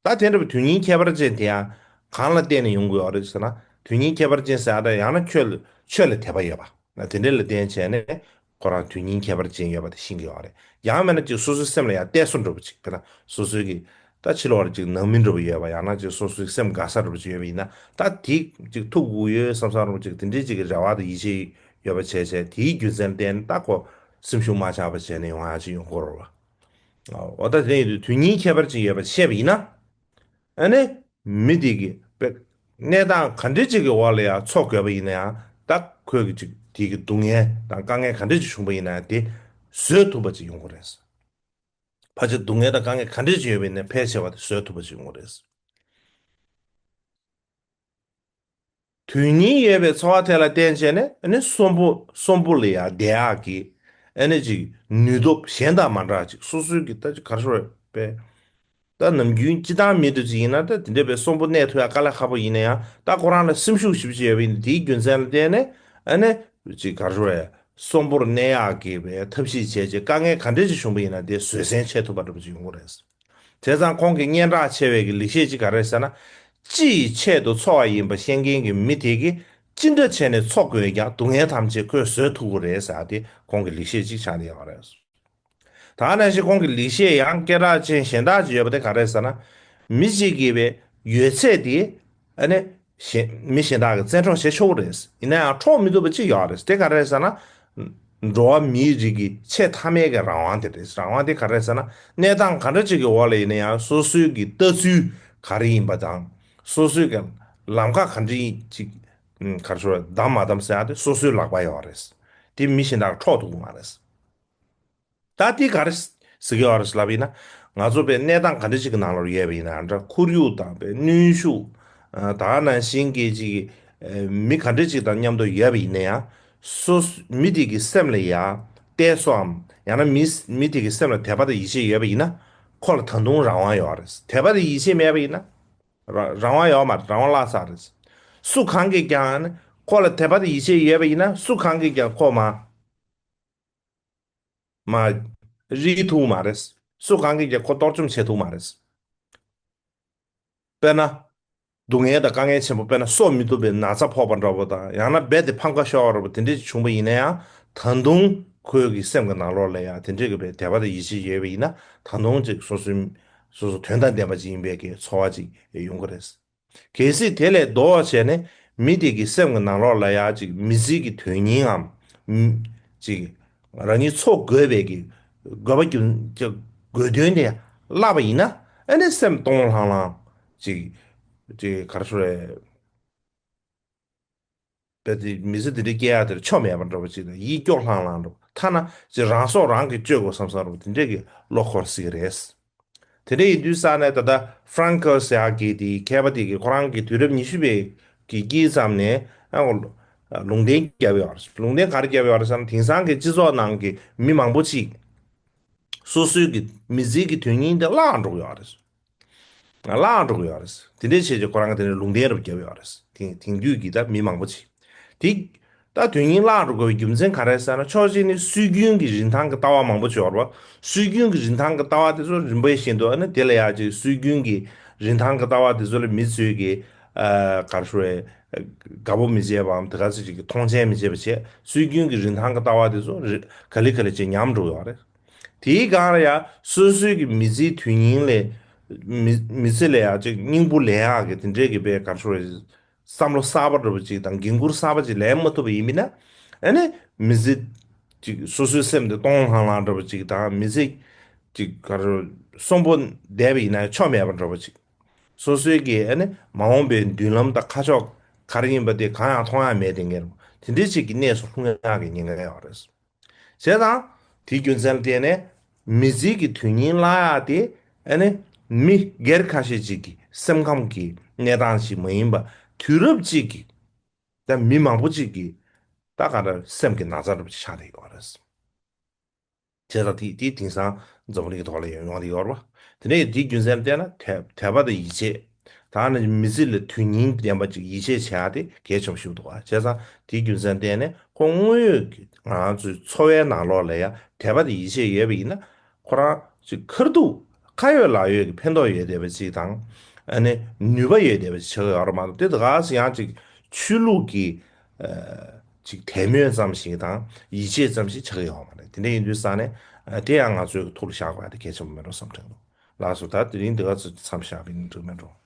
ད་དེ་འདྲ་བའི་དོན་སྙིང་ཁྱད་པར་ཅན་དེ་ཡང་གང་ལ་བརྟེན་ནས་ཡོང་གི་ཡོད་རེད་ཟེར་ན། དོན་སྙིང་ཁྱད་པར་ཅན་ཟེར་ཡ་ད་ཡང་ན་ཆོས་ལ་ཆོས་ལ་དད་པ་ཡོད་པ། ན་དེ་འདྲ་ལ་བརྟེན་བྱས་ནས་ཁོ་རང་དོན་སྙིང་ཁྱད་པར་ཅན་ཡོད་པ་དེ་ཤེས་ཀྱི་ཡོད་རེད། ཡང་མིན་ན་ཅིག་སོ་སོའི་སེམས་ལ་ཡང་གཏད་སོ་འདྲ་པོ་ཅིག་དཔེར་ན་སོ་སོའི་གི་ད་ཕྱི་ལོགས་ལ་ཅིག་ནང་མི་འདྲ་པོ་ཡོད་པ། ཡང་ན་ཅིག་སོ་སོའི་སེམས་དགའ་ས་འདྲ་པོ་ཅིག་ཡོད་པ་ཡིན་ན། ད་དེ་ཅིག་ཐུག་དགོས་ཡོད་བསམ་བསམ་འདྲ་པོ་ཅིག་དེ་འདྲའི་ཅིག་གི་རེ་བ་དང་ཡིད་ཆེས་ཡོད་པ་བྱས་བྱས། དེའི་རྒྱུ་མཚན་ལ་བརྟེན་ནས་ད་ཁོ་སེམས་ཤུགས་མ་ཆག་པ་བྱས་ནས་ཡོང་ཡ་ཅིག་ཡོང་གི་རེད་བ། འོ་ད་དེ་ཡིན་དུས་དོན་སྙིང་ཁྱད་པར་ཅན་ཡོད་པ་བཤད་པ་ཡིན་ན། ཨ་ནི་མི་དེ་གི་པེ་གནས་སྟངས་ག་འདྲ་ཅིག་གི་འོག་ལ་ཡང་འཚོ་དགོས་པ་ཡིན་ན་ཡང་། ད་ཁོས་གི་ཅིག་དེ་གི་སྡུག་བསྔལ་དང་དཀའ་ངལ་ག་འདྲ་ཅིག་བྱུང་པ་ཡིན་ན་ཡང་དེ་བཟོད་ཐུབ་པ་ཅིག་ཡོང་གི་རེད། ཕལ་ཆེར་སྡུག་བསྔལ་དང་དཀའ་ངལ་ག་འདྲ་ཅིག་ཡོད་པ་ཡིན་ན་ཕལ་ཆེ་བ་དེ་བཟོད་ཐུབ་པ་ཅིག་ཡོང་གི་རེད། དོན་སྙིང་ཡོད་པའི་འཚོ་བ་དེ་ལ་བརྟེན་བྱས་ནས། ཨ་ནི་གསོན་པོ་གསོན་པོ་ལ་ཡང་བསྡད་ཡག་གི་ཨ་ནི་ཅིག་ནུས་སྟོབས་གཞན་དང་མ་འདྲ་ཅིག་སོ་སོའི་གི་ད་ཅིག་ག་རེ་ཞུ་དགོས་རེད་པས། ད་ནམ་རྒྱུན་སྤྱིར་བཏང་མི་དེ་ཅིག་ཡིན་ན། ད་དེ་འདྲ་བའི་གསོན་པོ་གནས་ཐུབ་ཡག་དཀའ་ལས་ཁག་པོ་ཡིན་ན་ཡང་། ད་ཁོ་རང་ལ་སེམས་ཤུགས་ཞེ་པོ་ཅིག་ཡོད་པ་ཡིན་ན། དེའི་རྒྱུ་མཚན་ལ་བརྟེན་ནས་ཨ་ནི་ཅིག་ག་རེ་ཞུ་དགོས་རེད། གསོན་པོར་གནས་ཡག་གི་བའི་ཐབས་ཤེས་བྱས་བྱས། དཀའ་ངལ་ག་འདྲ་ཅིག་བྱུང་པ་ཡིན་ན་དེ་བཟོད་བསྲན་བྱེད་ཐུབ་པ་འདྲ་པོ་ཅིག་ཡོང་གི་རེད། བྱས་ཙང་ཁོང་གི་སྙན་གྲགས་ཆེ་བའི་གི་ལེགས་བཤད་ཅིག་ག་རེ་རེད་ཟེར་ན། སྤྱི་ཡི་ཆེད་དུ་འཚོ་བ་ཡིན་པ་ཤེས་མཁན་གྱི་མི་དེ་གིས་ཅི་འདྲ་བྱས་ནས་འཚོ་དགོས་ཀྱང་སྡུག་བསྔལ་ཐམས་ཅད་ཁོས་བཟོད་ཐུབ་ཀྱི་རེད་ཟེར་ཡ་དེ་ཁོང་གི་ལེགས་བཤད་ཅིག་ཆགས་བསྡད་ཡོད་རེད། ད་ག་ནང་བཞིན་ཁོང་གི་ལེགས་བཤད་ཡང་སྐད་གྲགས་ཅན་གཞན་དག་ཅིག་ཡོད་པ་དེ་ག་རེ་རེད་ཟེར་ན། མི་གཅིག་གི་བའི་ཡོད་ཚད་དེ་ཨ་ནི་གཞན་མི་གཞན་དག་གིས་བཙན་འཕྲོག་བྱེད་ཆོག་གི་རེད། ཡིན་ན་ཡང་འཕྲོག་མི་ཐུབ་པ་ཅིག་ཡོད་རེད། དེ་ག་རེ་རེད་ཟེར་ན། འགྲོ་བ་མིའི་རིགས་ཀྱི་ཆེས་མཐའ་མའི་གི་རང་དབང་དེ་རེད། རང་དབང་དེ་ག་རེ་རེད་ཟེར་ན། གནས་སྟངས་ག་འདྲ་ཅིག་གི་འོག་ལ་ཡིན་ན་ཡང་སོ་སོའི་གི་ལྟ་ཚུལ་ག་རེ་ཡིན་པ་དང་། སོ་སོའི་གི་ལམ་ཁ་ག་འདྲ་ཅིག་ག་རེ་ཞུ་དགོས་རེད། བདམས་མ་བདམས་ཟེར་ཡ་དེ་སོ་སོའི་ལག་པ་ཡོད་རེད། དེ་མི་གཞན་དག་གིས་འཕྲོག་ཐུབ་ཀྱི་མ་རེད། ད་དེ་ག་རེ་ཟེར་གྱི་ཡོད་རེད་ལབ་ཡིན་ན། ང་ཚོ་པའི་གནས་སྟངས་ག་འདྲ་ཅིག་གི་ནང་ལོགས་ཡོད་པ་ཡིན་ན་འདྲ། ཁོར་ཡུག་དང་པའི་གནོན་ཤུགས། ཨ། ད་ག་ནང་བཞིན་གྱི་ཅིག་ཨ། མི་ག་འདྲ་ཅིག་དང་མཉམ་དུ་ཡོད་པ་ཡིན་ན་ཡང་། སོ་སོ་མི་དེ་གི་སེམས་ལ་ཡ་གཏད་སོའམ། ཡང་ན་མི་མི་དེ་གི་སེམས་ལ་དད་པ་དང་ཡིད་ཆེས་ཡོད་པ་ཡིན་ན། ཁོ་ལ་ད་དུང་རང་དབང་ཡོད་རེད། དད་པ་དང་ཡིད་ཆེས་མེད་པ་ཡིན་ན། རང་རང་དབང་ཡོད་མ་རེད། རང་དབང་བརླག་ཚར་རེད། སུ་གང་གིས་ཀྱང་ཁོ་ལ་དད་པ་དང་ཡིད་ཆེས་ཡོད་པ་ཡིན་ན། སུ་གང་གིས་ཀྱང་ཁོ་མ་མ་རིག་ཐུབ་མ་རེད། སུ་གང་གིས་ཀྱང་ཁོ་གཏོར་བཅོམ་བྱེད་ཐུབ་མ་རེད། དཔེར་ན། སྡུག་བསྔལ་དང་དཀའ་ངལ་ཆེན་པོ། དཔེར་ན་གསོ་མི་ཐུབ་པའི་ན་ཚ་ཕོག་པ་འདྲ་པོ་དང་། ཡང་ན་རྦད་དེ་ཕམ་ཁ་ཤོར་བ་འདྲ་པོ་དེ་འདྲས་བྱུང་པ་ཡིན་ན་ཡང་། ད་དུང་ཁོའི་གི་སེམས་ཀྱི་ནང་ལོགས་ལ་ཡང་དེ་འདྲས་ཀྱི་པའི་དད་པ་དང་ཡིད་ཆེས་ཡོད་པ་ཡིན་ན། ད་དུང་ཅིག་སོ་སོའི་སོ་སོ་དོན་དང་ལྡན་པ་ཅིག་ཡིན་པའི་གི་ཚོར་བ་ཅིག་ཡོང་གི་རེད། གལ་སྲིད་དེ་ལས་ལྡོག་བྱས་ནས་མི་དེ་གི་སེམས་ཀྱི་ནང་ལོགས་ལ་ཡང་ཅིག་མི་ཚེ་གི་དོན་སྙིང་ངམ། ཅིག་རང་ཉིད་འཚོ་དགོས་པའི་གི་དགོས་པ་རྒྱུ་དགོས་དོན་དེ་བརླག་པ་ཡིན་ན། ཨ་ནི་སེམས་སྟོང་ལྷང་ལྷང་། ཅིག་ཅིག་ག་རེ་ཟེར་རེད། དཔེ་དེ་མི་ཚེ་འདི་འདྲའི་སྐྱེལ་ཡག་དེར་ཆོ་མེད་པ་འདྲ་པོ་ཅིག་དང་། ཡིད་སྐྱོ་ལྷང་ལྷང་འདྲ་པོ། ཐ་ན་ཅིག་རང་སྲོག་རང་གིས་གཅོད་དགོས་བསམ་བསམ་འདྲ་པོ་དེ་འདྲས་ཀྱི་བློ་འཁོར་སྲིད་ཀྱི་རེད། དེ་འདྲ་ཡིན་དུས་ས་ནས་ད་ལྟ་ཧྥ་རན་ཀོ་ཟེར་ཡག་གི་དེའི་མཁས་པ་དེ་གིས་ཁོ་རང་གིས་དུས་རབས་ཉི་ཤུ་པའི་གི་དཀྱིལ་ཙམ་ནས་ཨ་ལུང་བསྟན་བརྒྱབ་ཡོད་རེད། ལུང་བསྟན་ག་རེ་བརྒྱབ་ཡོད་རེད་ཟེར་ན། དེང་སང་གི་སྤྱི་ཚོགས་ནང་གི་མི་མང་པོ་ཅིག་སོ་སོའི་གི་མི་ཚེ་གི་དོན་སྙིང་དེ་བརླག་འགྲོ་གི་ཡོད་རེད། བརླག་འགྲོ་གི་ཡོད་རེད། དེ་འདྲའི་བྱས་རྗེས་ཁོ་རང་གིས་དེ་འདྲའི་ལུང་བསྟན་རབ་བརྒྱབ་ཡོད་རེད། དེང་དེང་དུས་ཀྱི་ད་མི་མང་པོ་ཅིག་དེ། ད་དོན་སྙིང་བརླག་འགྲོ་དགོས་པའི་རྒྱུ་མཚན་ག་རེ་ཟེར་ན། ཕྱོགས་གཅིག་ནས་སྲོལ་རྒྱུན་གྱི་རིན་ཐང་གི་ལྟ་བ་མང་པོ་ཅིག་ཡོད་རེད་པ། སྲོལ་རྒྱུན་གྱི་རིན་ཐང་གི་ལྟ་བ་དེ་ཚོ་རིམ་པ་བཞིན་དུ། ཨ་ནི་དེ་ལ་ཡང་ཅིག་སྲོལ་རྒྱུན་གྱི་རིན་ཐང་གི་ལྟ་བ་དེ་ཚོ་ལ་མི་ཚོས་ཀྱི་ཨ་ག་རེ་ཟེར་རེད། དགའ་པོ་མི་བྱེད་པའམ་དེ་ག་ཚོད་ཅིག་གི་མཐོང་ཆེན་མི་བྱེད་པ་བྱས། སྲོལ་རྒྱུན་གྱི་རིན་ཐང་གི་ལྟ་བ་དེ་ཚོ་རེ་ག་ལེ་ག་ལེ་ཅིག་ཉམས་འགྲོ་ཡོད་རེད། དེའི་སྒང་ལ་ཡང་སོ་སོའི་གི་མི་ཚེའི་དོན་སྙིང་ལ། མི་མི་ཚེ་ལ་ཡང་ཅིག་སྙིང་པོ་ལེན་ཡག་གི་དེ་འདྲའི་གི་པའི་ག་རེ་ཟེར་རེད། བསམ་བློ་གསར་པ་འདྲ་པོ་ཅིག་དང་འགན་ཁུར་གསར་པ་ཅིག་ལེན་མ་ཐུབ་པ་ཡིན་པ་ཡིན་ན། ཨ་ནི་མི་ཚེ་ཅིག་སོ་སོའི་སེམས་དེ་སྟོང་ལྷང་ལྷང་འདྲ་པོ་ཅིག་དང་། མི་ཚེ་ཅིག་ག་རེ་གསོན་པོ་བསྡད་པ་ཡིན་ན་ཆོ་མེད་པ་འདྲ་པོ་ཅིག་སོ་སོའི་གི་ཨ་ནི་མ་འོངས་པའི་མདུན་ལམ་དང་ཁ་ཕྱོགས་ག་རེ་ཡིན་པ་དེ་གང་ཡང་མཐོང་ཡག་མེད། དེ་འདྲའི་ཅིག་གི་གནས་སུ་ལྷུང་ཡག་གི་ཉེན་ཁ་ཡོད་རེད། བྱས་ཙང་། དེའི་རྒྱུ་མཚན་ལ་བརྟེན་ནས་མི་ཚེ་གི་དོན་སྙིང་བརླག་ཡག་དེ། ཨ་ནི་མི་སྒེར་ཁ་ཤས་ཅིག་གི་སེམས་ཁམས་ཀྱི་གནས་སྟངས་ཤིག་མ་ཡིན་པ། དུས་རབས་གཅིག་གི་ད་མི་མང་པོ་ཅིག་གི་ད་ག་འདྲ་སེམས་ཀྱི་ན་ཚ་འདྲ་པོ་ཅིག་ཆགས་བསྡད་ཡོད་རེད། བྱས་ཙང་དེ་དེ་དེང་སང་འཛམ་བུ་གླིང་གི་ཐོག་ལ་ཡོང་ཡོང་བསྡད་ཡོད་རེད་པ། དེ་ནས་དེའི་རྒྱུ་མཚན་ལ་བལྟས་ན། དད་དད་པ་དང་ཡིད་ཆེས། ད་ནི་མི་ཚེ་ལ་དོན་སྙིང་ལྡན་པ་ཅིག་ཡིད་ཆེས་བྱེད་ཡག་དེ་གལ་ཆེན་པོ་ཞིག་འདུག་ག་བྱས་ཙང་དེའི་རྒྱུ་མཚན་བརྟེན་ནས་ཁོ་དངོས་ཡོད་ཀྱི་ང་རང་ཚོའི་འཚོ་བའི་ནང་ལོགས་ལ་ཡང་དད་པ་དང་ཡིད་ཆེས་ཡོད་པ་ཡིན་ན། ཁོ་རང་ཅིག་ཁ་ཐུག་ཁ་ཡོད་ལག་ཡོད་ཀྱི་ཕན་ཐོགས་ཡོད་བསྡད་པ་ཅིག་དང་། ཨ་ནི་ནུས་པ་ཡོད་བསྡད་པ་ཅིག་ཆགས་ཀྱི་ཡོད་རེད་མ་གཏོགས། དེ་དག་ཡང་ཅིག་ཆོས་ལུགས་ཀྱི་ཨ་ཅིག་དད་མོས་ཙམ་ཞིག་དང་ཡིད་ཆེས་ཙམ་ཞིག་ཆགས་ཀྱི་ཡོད་མ་རེད། དེ་འདྲ་ཡིན་དུས་ཙང་ནས། ཨ་དེ་ཡང་ང་ཚོའི་ཐུགས་ལ་བཞག་དགོས་ཡག་དེ་གལ་ཆེན་པོ་མེད་འགྲོ་བསམ་དྲན་འདུག་ལགས་སོ། ད་དེ་རིང་འདི་ག་ཚོད་མཚམས་བཞག་པ་ཡིན་ན་འགྲིག་མེད་འགྲོ།